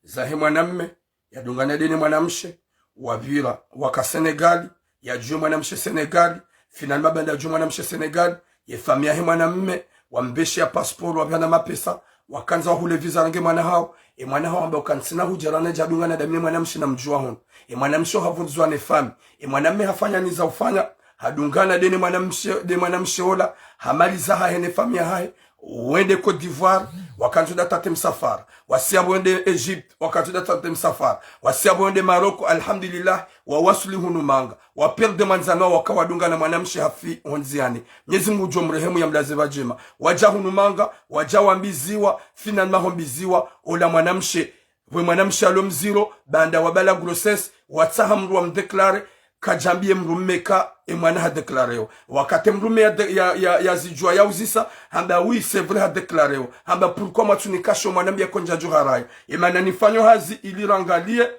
zahe mwanamme, yadungana dene mwanamshe, wapvira, waka Sénégal, yadjuwe mwanamshe Sénégal, finalement baanda yadjuwe mwanamshe Sénégal, ye famille yahe mwanamme, wambeshe ya passeport, wapvana mapesa, wakandza wahule visa range mwana hawo, e mwana hawo hamba uka ntsina hudja rana djadungana dami ne mwanamshe namdjuwa hunu. E mwanamshe havundzwa ne famille. E mwanamme hafanya niza ufanya, hadungana dene mwanamshe, de mwanamshe ola, hamaliza hahe ne famille yahahe, wende Côte d'Ivoire, wakandzi uda tate msafara. Wasi yapvo wende Égypte, wakandzi uda tate msafara. Wasi yapvo wende Maroc, alhamdulillah, wawasuli hunu Manga. Waperde mwandzani wawo waka wadunga na mwanamshe hafi hondziani. Mnyezi Mungu ngudjo mrehemu yamlaze pvadjema. Wadja hunu Manga, wadja wambiziwa, finalement hombiziwa, ola mwanamshe pvwe mwanamshe alo mdziro, baanda wabala grossesse, watsaha mdru wamdéclaré, kadjambiye mdrume ka emwana hadéclaré wo. Wakati mdrume ya, ya, ya, yazidjuwa yauzisa, hamba oui, c'est vrai hadéclaré wo. Hamba pourquoi mwatsunikasho mwana mbiya kondjadjo harayi. Emana nifanyo hazi ili rangaliye,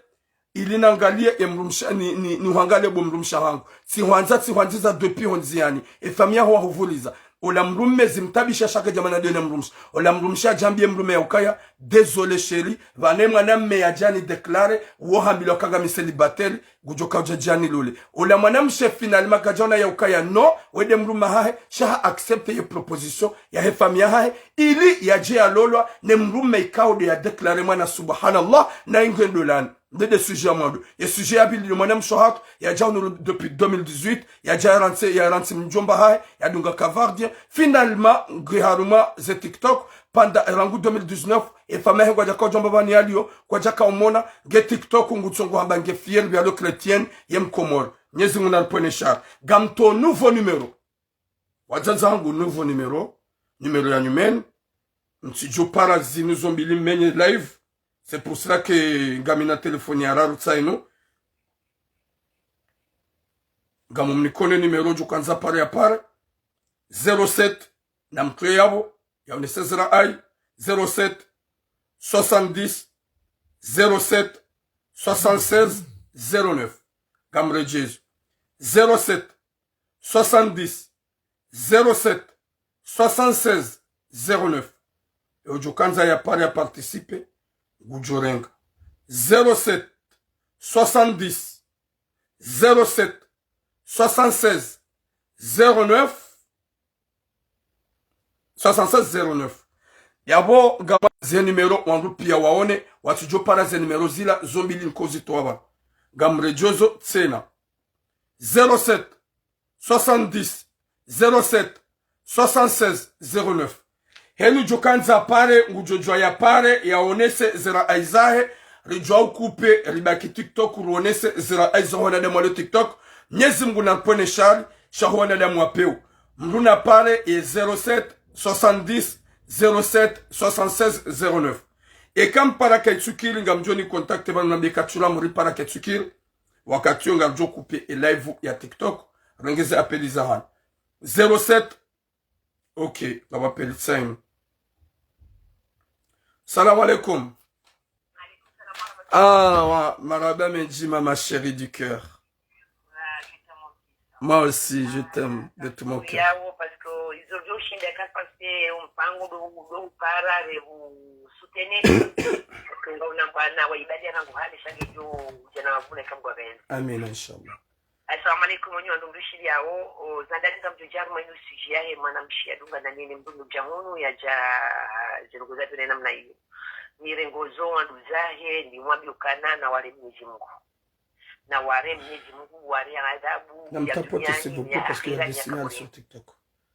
ili nangaliye emdrumshe, ni, ni, nihwangaliye bo mdrumshe hangu. Tsihwandza, tsihwandziza depuis hondziani. Efamiyi yaho wahuvuliza. Ola mdrume zimtabisha sha kadjamana dena mdrumshe. Ola mdrumshe hadjambiye mdrume ya ukaya, désolé chéri, pvane mwana mme yadja nidéclaré, wo hambilwa ka ngami célibataire, ngudjo kaudja djani lule. Ola mwanamshe finalement kadjaona ya ukaya, non, wende mdrume hahe, sha ha accepté ye proposition yahe famiyi yahahe, ili yadje yalolwa ne mdrume ikao nde yadéclaré mwana, subhanallah, na ingwe ndolani. Nde nde sujet ya mwando. Ye sujet ya pvili, le mwanamshe hatru, yadja hunu depuis deux mille dix-huit, yadja yarantsi, yarantsi mdjomba hahe, yadunga cavardien. Finalement, nge harumwa ze TikTok, pvanda rangu deux mille dix-neuf, efamiyi yahe kwadjaka udjomba pvani yaliyo, kwadjaka umona, nge TikTok ngutsongo hamba nge fière, bien le chrétienne, ye mkomori. Mnyezi Mungu naripvwene shari. Ngamtso nouveau numéro. Wadzadze hangu, nouveau numéro, numéro ya nyumeni. Mtsidjo para zinu zo mbili mmenye live. C'est pour cela que ngamina téléphone ya raru tsainu. Ngamumnikone numéro djo kandza pare ya pare. Zéro sept, na mtwe yapvo, yaonese zira ayi, zéro sept, soixante-dix, zéro sept, soixante-seize, zéro neuf. Ngamredjezo. Zéro sept, soixante-dix, zéro sept, soixante-seize, zéro neuf. E udjo kandza ya pare ya participer, ngudjo renga. Zéro sept, soixante-dix, zéro sept, soixante-seize, zéro neuf, soixante-seize, zéro neuf. Yapvo ngapvo ze numéro wandru piya waone, watsudjo para ze numéro zila zo mbili nkozitowa pvanu. Ngamredjezo tsena. Zéro sept, soixante-dix, zéro sept, soixante-seize, zéro neuf. Henu djo kandza pare, ngudjo djuwa ya pare, yaonese zira ayi zahe, ridjuwa ukupe, ribaki TikTok, ruonese zira ayi zaho wanadamu walo TikTok. Mnyezi Mungu naripvwene shari, sha ho wanadamu wa pewu. Mdru na pare ye zéro sept, soixante-dix, zéro sept, soixante-seize, zéro neuf. Eka mpara kayitsukiri ngamdjo ni contacter pvanu nambe katsula mdru para kayitsukiri. Wakati yo ngaridjo couper e live ya TikTok, renge ze appel za hanu. Zéro sept. Ok, ngapvo appel tsayinu. Salam alaikum. Ah, wa, marahaba mendji, ma chérie du cœur. Moi aussi, je t'aime de tout mon cœur. Yawo, parce que izo djo shinda ka parce que umpango do, do para re u soutenir. Parce que ngauna bwana wa ibadi rangu hali shange djo jana wavune kamgwa bene. Amina, inshallah. Assalamu alaikum, wenyi wandru mrishiliyawo, o, zandani ngamdjo dja harumwa inu sujet yahe mwanamshe yadunga na nene mdru mdja hunu yadja zirongoza pvene namna iyo. Nirengozo wandru zahe, nimwambiyo ukana naware Mnyezi Mungu. Naware Mnyezi Mungu, ware adhabu, ya duniani, ya akhira, ya kaburi.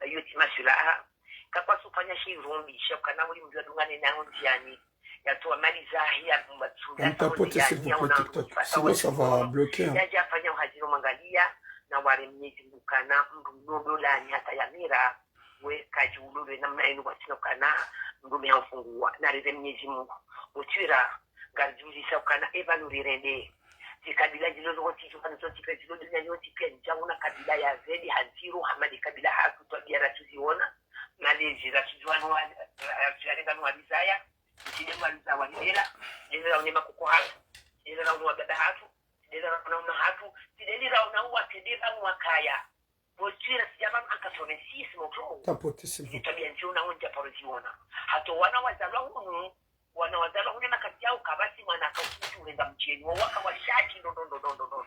Yo tsi maswilaha. Kakwasufanya shirumbi, sha ukana wuli mdru yadungane naho ndziani. Yatowa mali zahe, ya matunda, tapoter, s'il vous plaît, TikTok. Sinon, ça va bloquer, hein. Yadja afanya uhaziro mwangaliya, naware Mnyezi Mungu ukana mdru mnondo lani hata yamira, we kadji ulolwe namna inu kwatsina ukana mdrume hamfunguwa. Narire Mnyezi Mungu. Utwira, ngaridjuzisa ukana epvanu rirende. Zikabila zilo zontsi, zilo zontsi pia, zilo duniani yontsi pia, ndjauna kabila ya zedi, handziro, hama de kabila hatru, twabiya ratsuziona, malezi ratsuziona, ra-, ratsuziona pvanu walizaya, ntsi de mwaliza walidela, de lera une makoko hatru, de lera une wababa hatru, de lera une wama hatru, de lera une uwa, de lera une wakaya. Postura sija pvanu en quatre-vingt-six, mon frère. Tapoter, s'il vous plaît. Zitwabiya ndjauna wondja paro ziona. Hata wana wazalwa hunu, wana wazalwa hunu makati yawo kapvatsi mwana akauti urenga mdjeni. Wawo waka washashi ndo, ndo, ndo.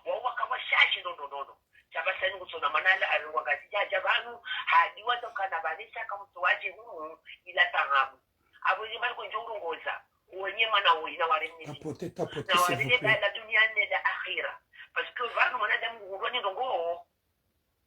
Wawo waka washashi ndo, ndo, ndo, ndo. Sha pvasa inu ngutsona mwana ala arengwa Ngazidja hadja pvanu, hadi waza ukana pvanu sha kamtso wadje hunu, ila tahabu. Apvo zimba liko ndjo urongoza, uwenye mwana woyi naware Mnyezi Mungu. Tapoter, tapoter, s'il vous plaît. Naware ne ba la dunia ne la akhira. Parce que pvanu mwanadamu nguhulwa ni ndrongo,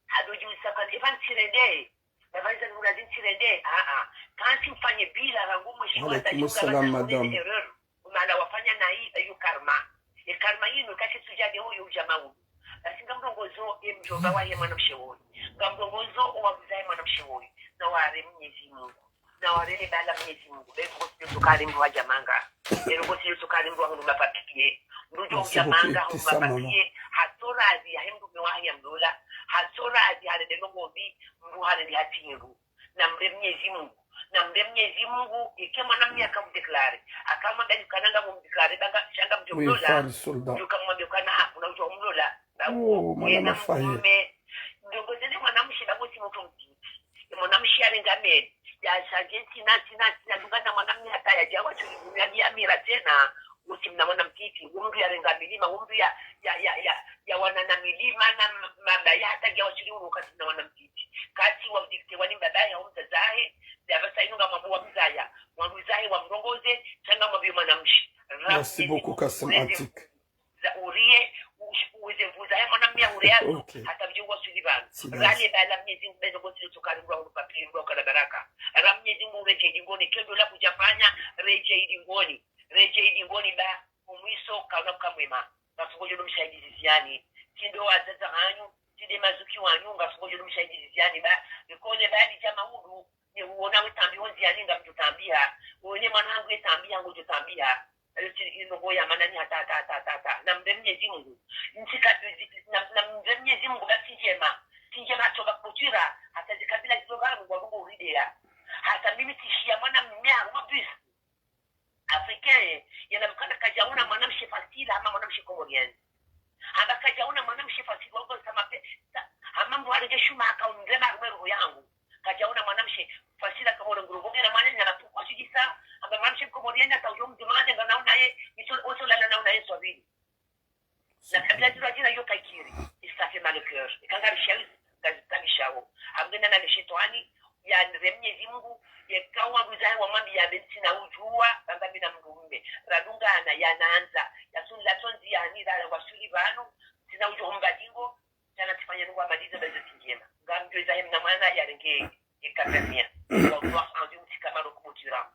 hadodjusa ukana, epva ntsirende, epva nza nula zi ntsirende. Nde, ah, ah. Kansi ufanye bila rangu mwe shikwa. Wa alaikum salam, madame. Erreur. Umala wafanya na hii, eh, yo karma. E karma yinu, kaki sujade ho yo ujamaa unu. Basi ngamrongozo, e mdjomba wahe mwanamshe woyi. Ngamrongozo, owabuza ye mwanamshe woyi. Na ware Mnyezi Mungu. Na ware le bala Mnyezi Mungu. Be ngosi yo tsukari mdru wa jamaa nga. E ngosi yo tsukari mdru wa hundru mapapiye. Mdru djo ujamaa nga hundru mapapiye. Hatsorazi, ya he mdru mewa ya mlola. Hatsorazi, hale de nongobi, mdru hale de hatsingu. Namre Mnyezi Mungu. Namre Mnyezi Mungu, ike mwanamme aka mdéclaré. Aka mwambia ukana ngamdéclaré, ba nga sha ngamdjo mlola. Djo kamwambia ukana, ah, kuna udjo mlola. Ba uwo, mwana mafaye. Ndrongo zele mwanamshe ba ngo tsi mutru mtiti. E mwanamshe yarenga meli. Ya shanje ntsina, ntsina, ntsina, dunga na mwanamme hata yadja wa tuli dunia ni amira tsena. Utsi mna mwana mtiti. Umdru yarenga milima, umdru ya, ya, ya, ya, ya wana na milima na m-, mabaya hata dja wa tuli unu katsi mna mwana mtiti. Kati wa udikte wani mbaba ya umzazahe, ya basa inu ngamwambo wa mzaya, mwanduzahe wa mrongoze, sha ngamwambo yo mwanamshe. Merci beaucoup, Kassim Antique. Za urie, ush-, uweze vuza, he mwanamshe ya urea, hata bidjo wa suli banu. Rale bala Mnyezi Mungu, bezo ngosi lo tsukari mdru wa hundru papiye mdru wa ukana baraka. Ra Mnyezi Mungu uredjei dingoni, kendo la kudjafanya, redjei dingoni, redjei dingoni ba, umwiso, kauna mkamwema. Ngasi ngodjo do mshahidi ziziani. Tsi ndo wazaza hanyu, tsi nde mazuki wanyu, ngasi ngodjo do mshahidi ziziani ba, ikone bali djama udu, ne uona we tambi onzi yani ngamdjo tambiha. Uone mwana hangu ye tambiha, ngodjo tambiha. Ayo tsi ino ngoya manani hata, hata, hata, hata, hata. Namre Mnyezi Mungu. Ntsi kabi-, na-, namre Mnyezi Mungu, ba tsi ndjema. Tsi ndjema hata ba kutwira, hata zikabila zizo pvanu ngwa Mungu uridea. Hata mimi tsishiya mwanamme harumwa bus. Africain, ye, yana mkana kadjaona mwanamshe facile, hama mwanamshe comorien. Hamba kadjaona mwanamshe facile, wangu sama pe, sa-, hama mdru harenge shuma haka undrema harumwa roho yangu. Kadjaona mwanamshe facile haka mwana nguru. Ngena mwana nyana tu kwa shidisa, hamba mwanamshe comorien hata ujo mdumane nganaona ye, iso, oso lala naona ye swabili. Na kabila zilo zina yo kaikiri. Et ça fait mal au cœur. Eka ngarishawi, ngazi-, ngazishawo. Amgenda na le shetwani, ya nre Mnyezi Mungu, yeka wanduzahe wamwambiya be ntsina udjuwa, bamba mi na mdrumme. Radungana, ya nandza, ya sunla tsonzi ya nira, ya wasuli pvanu, ntsina udjuwa humba dingo, tsana tsifanya nungu amaliza, ba izo tsi ndjema. Ngamdjo iza he mna mwana, ya renge, yeka permia. Wa, wa, anzi mtsika maro kubutira.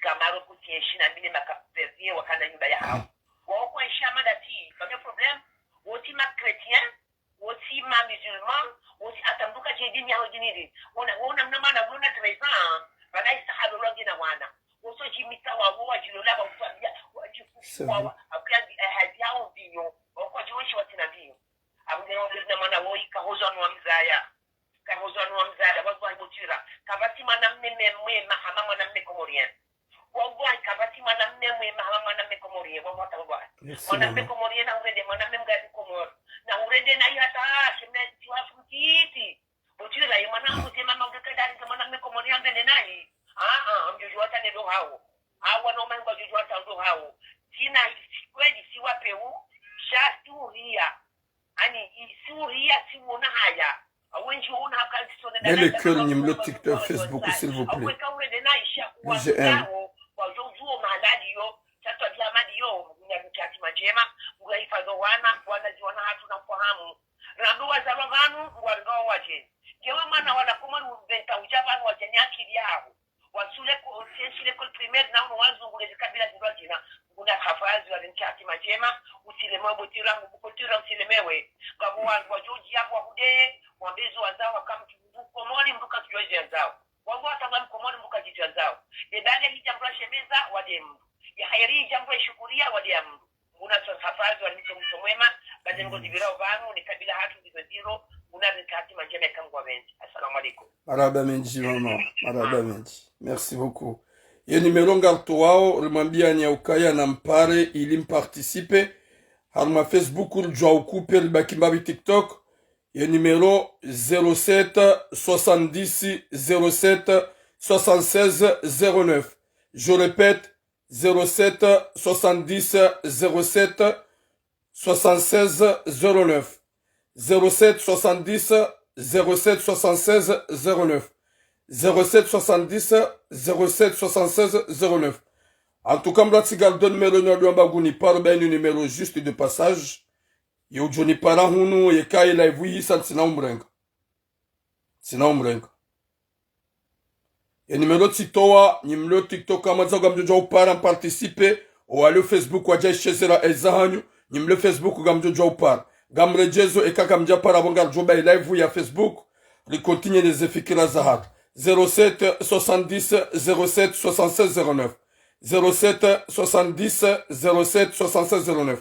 Kamaro kuti enshi na mine makaperdien wakana nyumba ya hawo. Wao kwa enshi amanda ti, pas de problème. Wotsi ma chrétien, wotsi ma musulman, wotsi hata mdru ka djeni dini yaho dini ndi. Wona, wona mna mwana, wona treize ans, bana isa halo lwangi na wana. Wotso djimita wa, wa djilola, wa ufabia, wa djifu, wa, wa, akuya, eh, hazi yaho vinyo. Wao kwa djiwenshi watsina vinyo. Abunge na mwana woyi, kahozwa no wa mzaya. Kahozwa no wa mzaya, wazo wa ibotira. Kapvatsi mwanamme me-, mwema hama mwanamme comorien. Wallahi, kapvatsi mwanamme mwema hama mwanamme comorien. Wallahi, wallahi. Mwanamme comorien na urende, mwanamme mgadi Comores. Na urende na hata, shemna tiwa futiti. Botira, ye mwana mzee mama, ungekenda nge mwanamme comorien mbele nayi. Ah, ah, amdjudju hata nendo hawo. Hawo, no mangwa djudju hata ndo hawo. Tsina, kweli, si wapeu, sha si uria. Ani, i, si uria, si uona haya. Awenji uona haka ntsisone. Mets le cœur, nyimlo TikTok, Facebook, s'il vous plaît. Aweka urende na isha, j'aime. Kwa ujuo mahalali yo, shatwa diamadi yo, mgunya mkiati madjema, mgunya ifadho wana, wana ziwana hatru na mfahamu. Rambi wazalwa pvanu, ngwa ngao wadje. Ngewe mwana wana Komori uventa udja pvanu wadje ni akili yaho. Wasule ko, sienshi l'école primaire na uno wazungu le kabila zilwa djina. Nguna hafazi wa rinki hati madjema, usilemewe botira, mbuko tira usilemewe. Ngapvo wandru wadjodji yapvo wahudeye, wambe zo wazao, waka mdru Komori, mdru katsudjuwa izo yazao. Wangu watanga Mkomori, mdru katsudjuwa yazao. Ye bale hidja mdru ashemeza, wade mdru. Ya hayeri hidja mdru ashukuria, wade ya mdru. Nguna so hafazi wa mdru mdru mwema, baze ngo zibira pvanu, ni kabila hatru ndizo ziro, nguna rinki hati madjema eka Mngu apvendze. Assalamu alaikum. Marahaba mendji, mama. Marahaba mendji. Merci beaucoup. Ye numéro ngartowao, rimwambiani ya ukaya na mpare ili mparticipe. Harumwa Facebook, ridjua ukupe, ribaki mbapvi TikTok. Ye numéro zéro sept soixante-dix zéro sept soixante-seize zéro neuf. Je répète, zéro sept soixante-dix zéro sept soixante-seize zéro neuf. Zéro sept soixante-dix zéro sept soixante-seize zéro neuf. Zéro sept soixante-dix zéro sept soixante-seize zéro neuf. En tout cas, mdru atsigardon numéro nyo ndo amba nguni paro ba inu numéro juste de passage. Ye udjo nipara hunu, yeka ye live yisa ntsina umrenga. Ntsina umrenga. E numéro tsitowa, nyi mlio TikTok, kamwadza ngamdjodjuwa upara mparticipe, owalio Facebook wadja ishezera eza hanyu, nyi mlio Facebook ngamdjodjuwa upara. Ngamredjezo, eka kamdjapara, bo ngaridjo baye live ya Facebook, ricontinue neze fikira zahatru. Zéro sept soixante-dix zéro sept soixante-seize zéro neuf. Zéro sept soixante-dix zéro sept soixante-seize zéro neuf.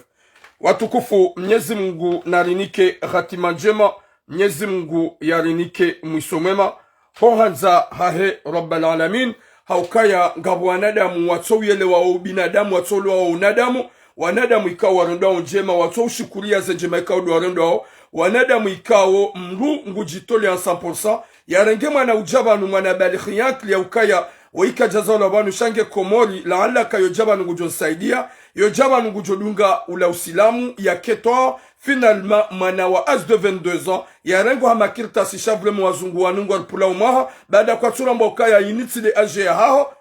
Watukufu, Mnyezi Mungu narinike hatima ndjema, Mnyezi Mungu yarinike mwiso mwema. Ho handza hahe Rabbal Alamin, haukaya ngapvo wanadamu watso uyelewa wo ubinadamu, watso ulewa wo unadamu, wanadamu ikao warendwao ndjema, watso ushukuriya ze ndjema ikao ndo warendwao, wanadamu ikao mndru ngudjitolea cent pour cent, yarenge mwana udja pvanu, mwana balighi yankili ya ukaya, wo ika djazalwa pvanu sha nge Komori, laala ka yodja pvanu ngudjo nsaidia, yodja pvanu ngudjo dunga ula usilamu, yaketwa, finalement, mwana wa âge de vingt-deux ans, yarengwa ha makartasi sha vule mwa wazungu wanu ngwaripvula umwaha, baada kwatsu rambwa ukaya ini tsi nde âge yahaho,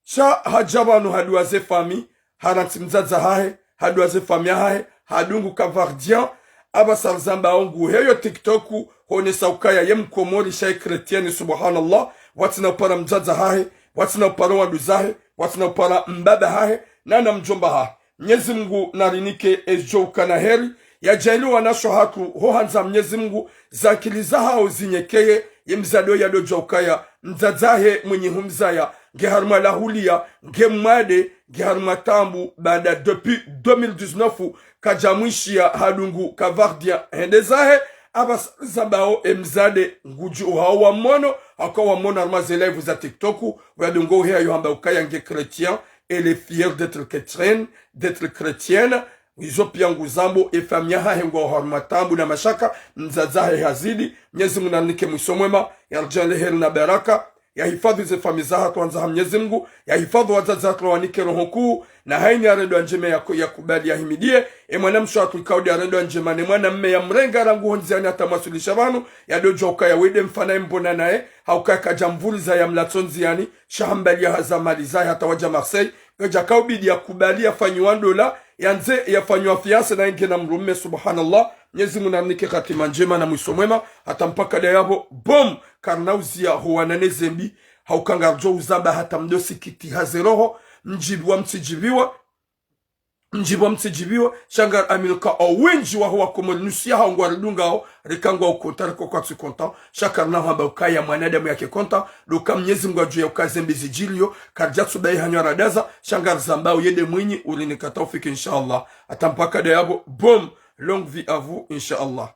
sha hadja pvanu haduwa ze famille, harantsi mdzadze hahe, haduwa ze famille yahahe, hadungu Capverdien, apvasa rizambao nguheyo TikTok, honesa ukaya ye Mkomori sha ye chrétienne, subhanallah, pvwatsina upara mdzadze hahe, pvwatsina upara wanduzahe, pvwatsina upara mbaba hahe, nana mdjomba hahe. Mnyezi Mungu narinike ezidjo ukana heri, yadjaaliye wanashe hatru ho handza Mnyezi Mungu, zankili zahao zinyekeye, ye mdzadze oyo yadodjuwa ukaya, mdzadze hahe mwenye humzaya, nge harumwa lahuliya, nge mwade, nge harumwa taabu, baada depuis deux mille dix-neuf, kadja mwishiya hadungu Capverdien hende zahe, apvasa rizambao e mdzadze ngudjo uhao wa mwono, haka wa mwono harumwa ze live za TikTok, uyadungo uheya yo hamba ukaya nge chrétien, elle est fière d'être chrétienne, d'être chrétienne, izo piya nguzambo, e famille yahahe ngwao harumwa taabu na mashaka, mdzadze hahe hazidi, Mnyezi Mungu narinike mwiso mwema, yaridjaaliye heri na baraka, yahifadhwi ze famille zahatru handza ha Mnyezi Mungu, yahifadhwi wadzadze hatru yawanike roho nkuu, na hayina yarendwa ndjema yako-, yakubali yahimidiye, e mwanamshe hatru ikao nde yarendwa ndjema ne mwanamme yamrenga rangu ho ndziani hata mwaswilisha pvanu, yadodjuwa ukaya wende mfana yembona naye, haukaya kadja mvuriza yamlatso ndziani, sha hambaliya haza mali zahe hata wadja Marseille, kadja kaubidi yakubali yafanyiwa ndola, yandze yafanyiwa fiançailles na yenge na mdrumme, subhanallah. Mnyezi Mungu narinike hatima ndjema na mwiso mwema, hata mpaka ndayapvo, bom, karina uziya ho wana ne zembi, hauka ngaridjo uzamba hata mdo sikitiha ze roho, mdjipviwa mtsidjipviwa, mdjipviwa mtsidjipviwa, sha ngari aminika o wendji waho wa Komori nusu yahao ngwaridungao, rika ngwao content, rika kwatsu content, sha karina hamba ukaya mwanadamu yake content, ndo uka Mnyezi Mungu adjuwa ukaya zembi zidjiliyo, karidja tsubayi hanyo radaza, sha ngarizambao yende mwinyi, urinika taufiki, inshallah. Hata mpaka ndayapvo, bom, longue vie à vous, inshallah.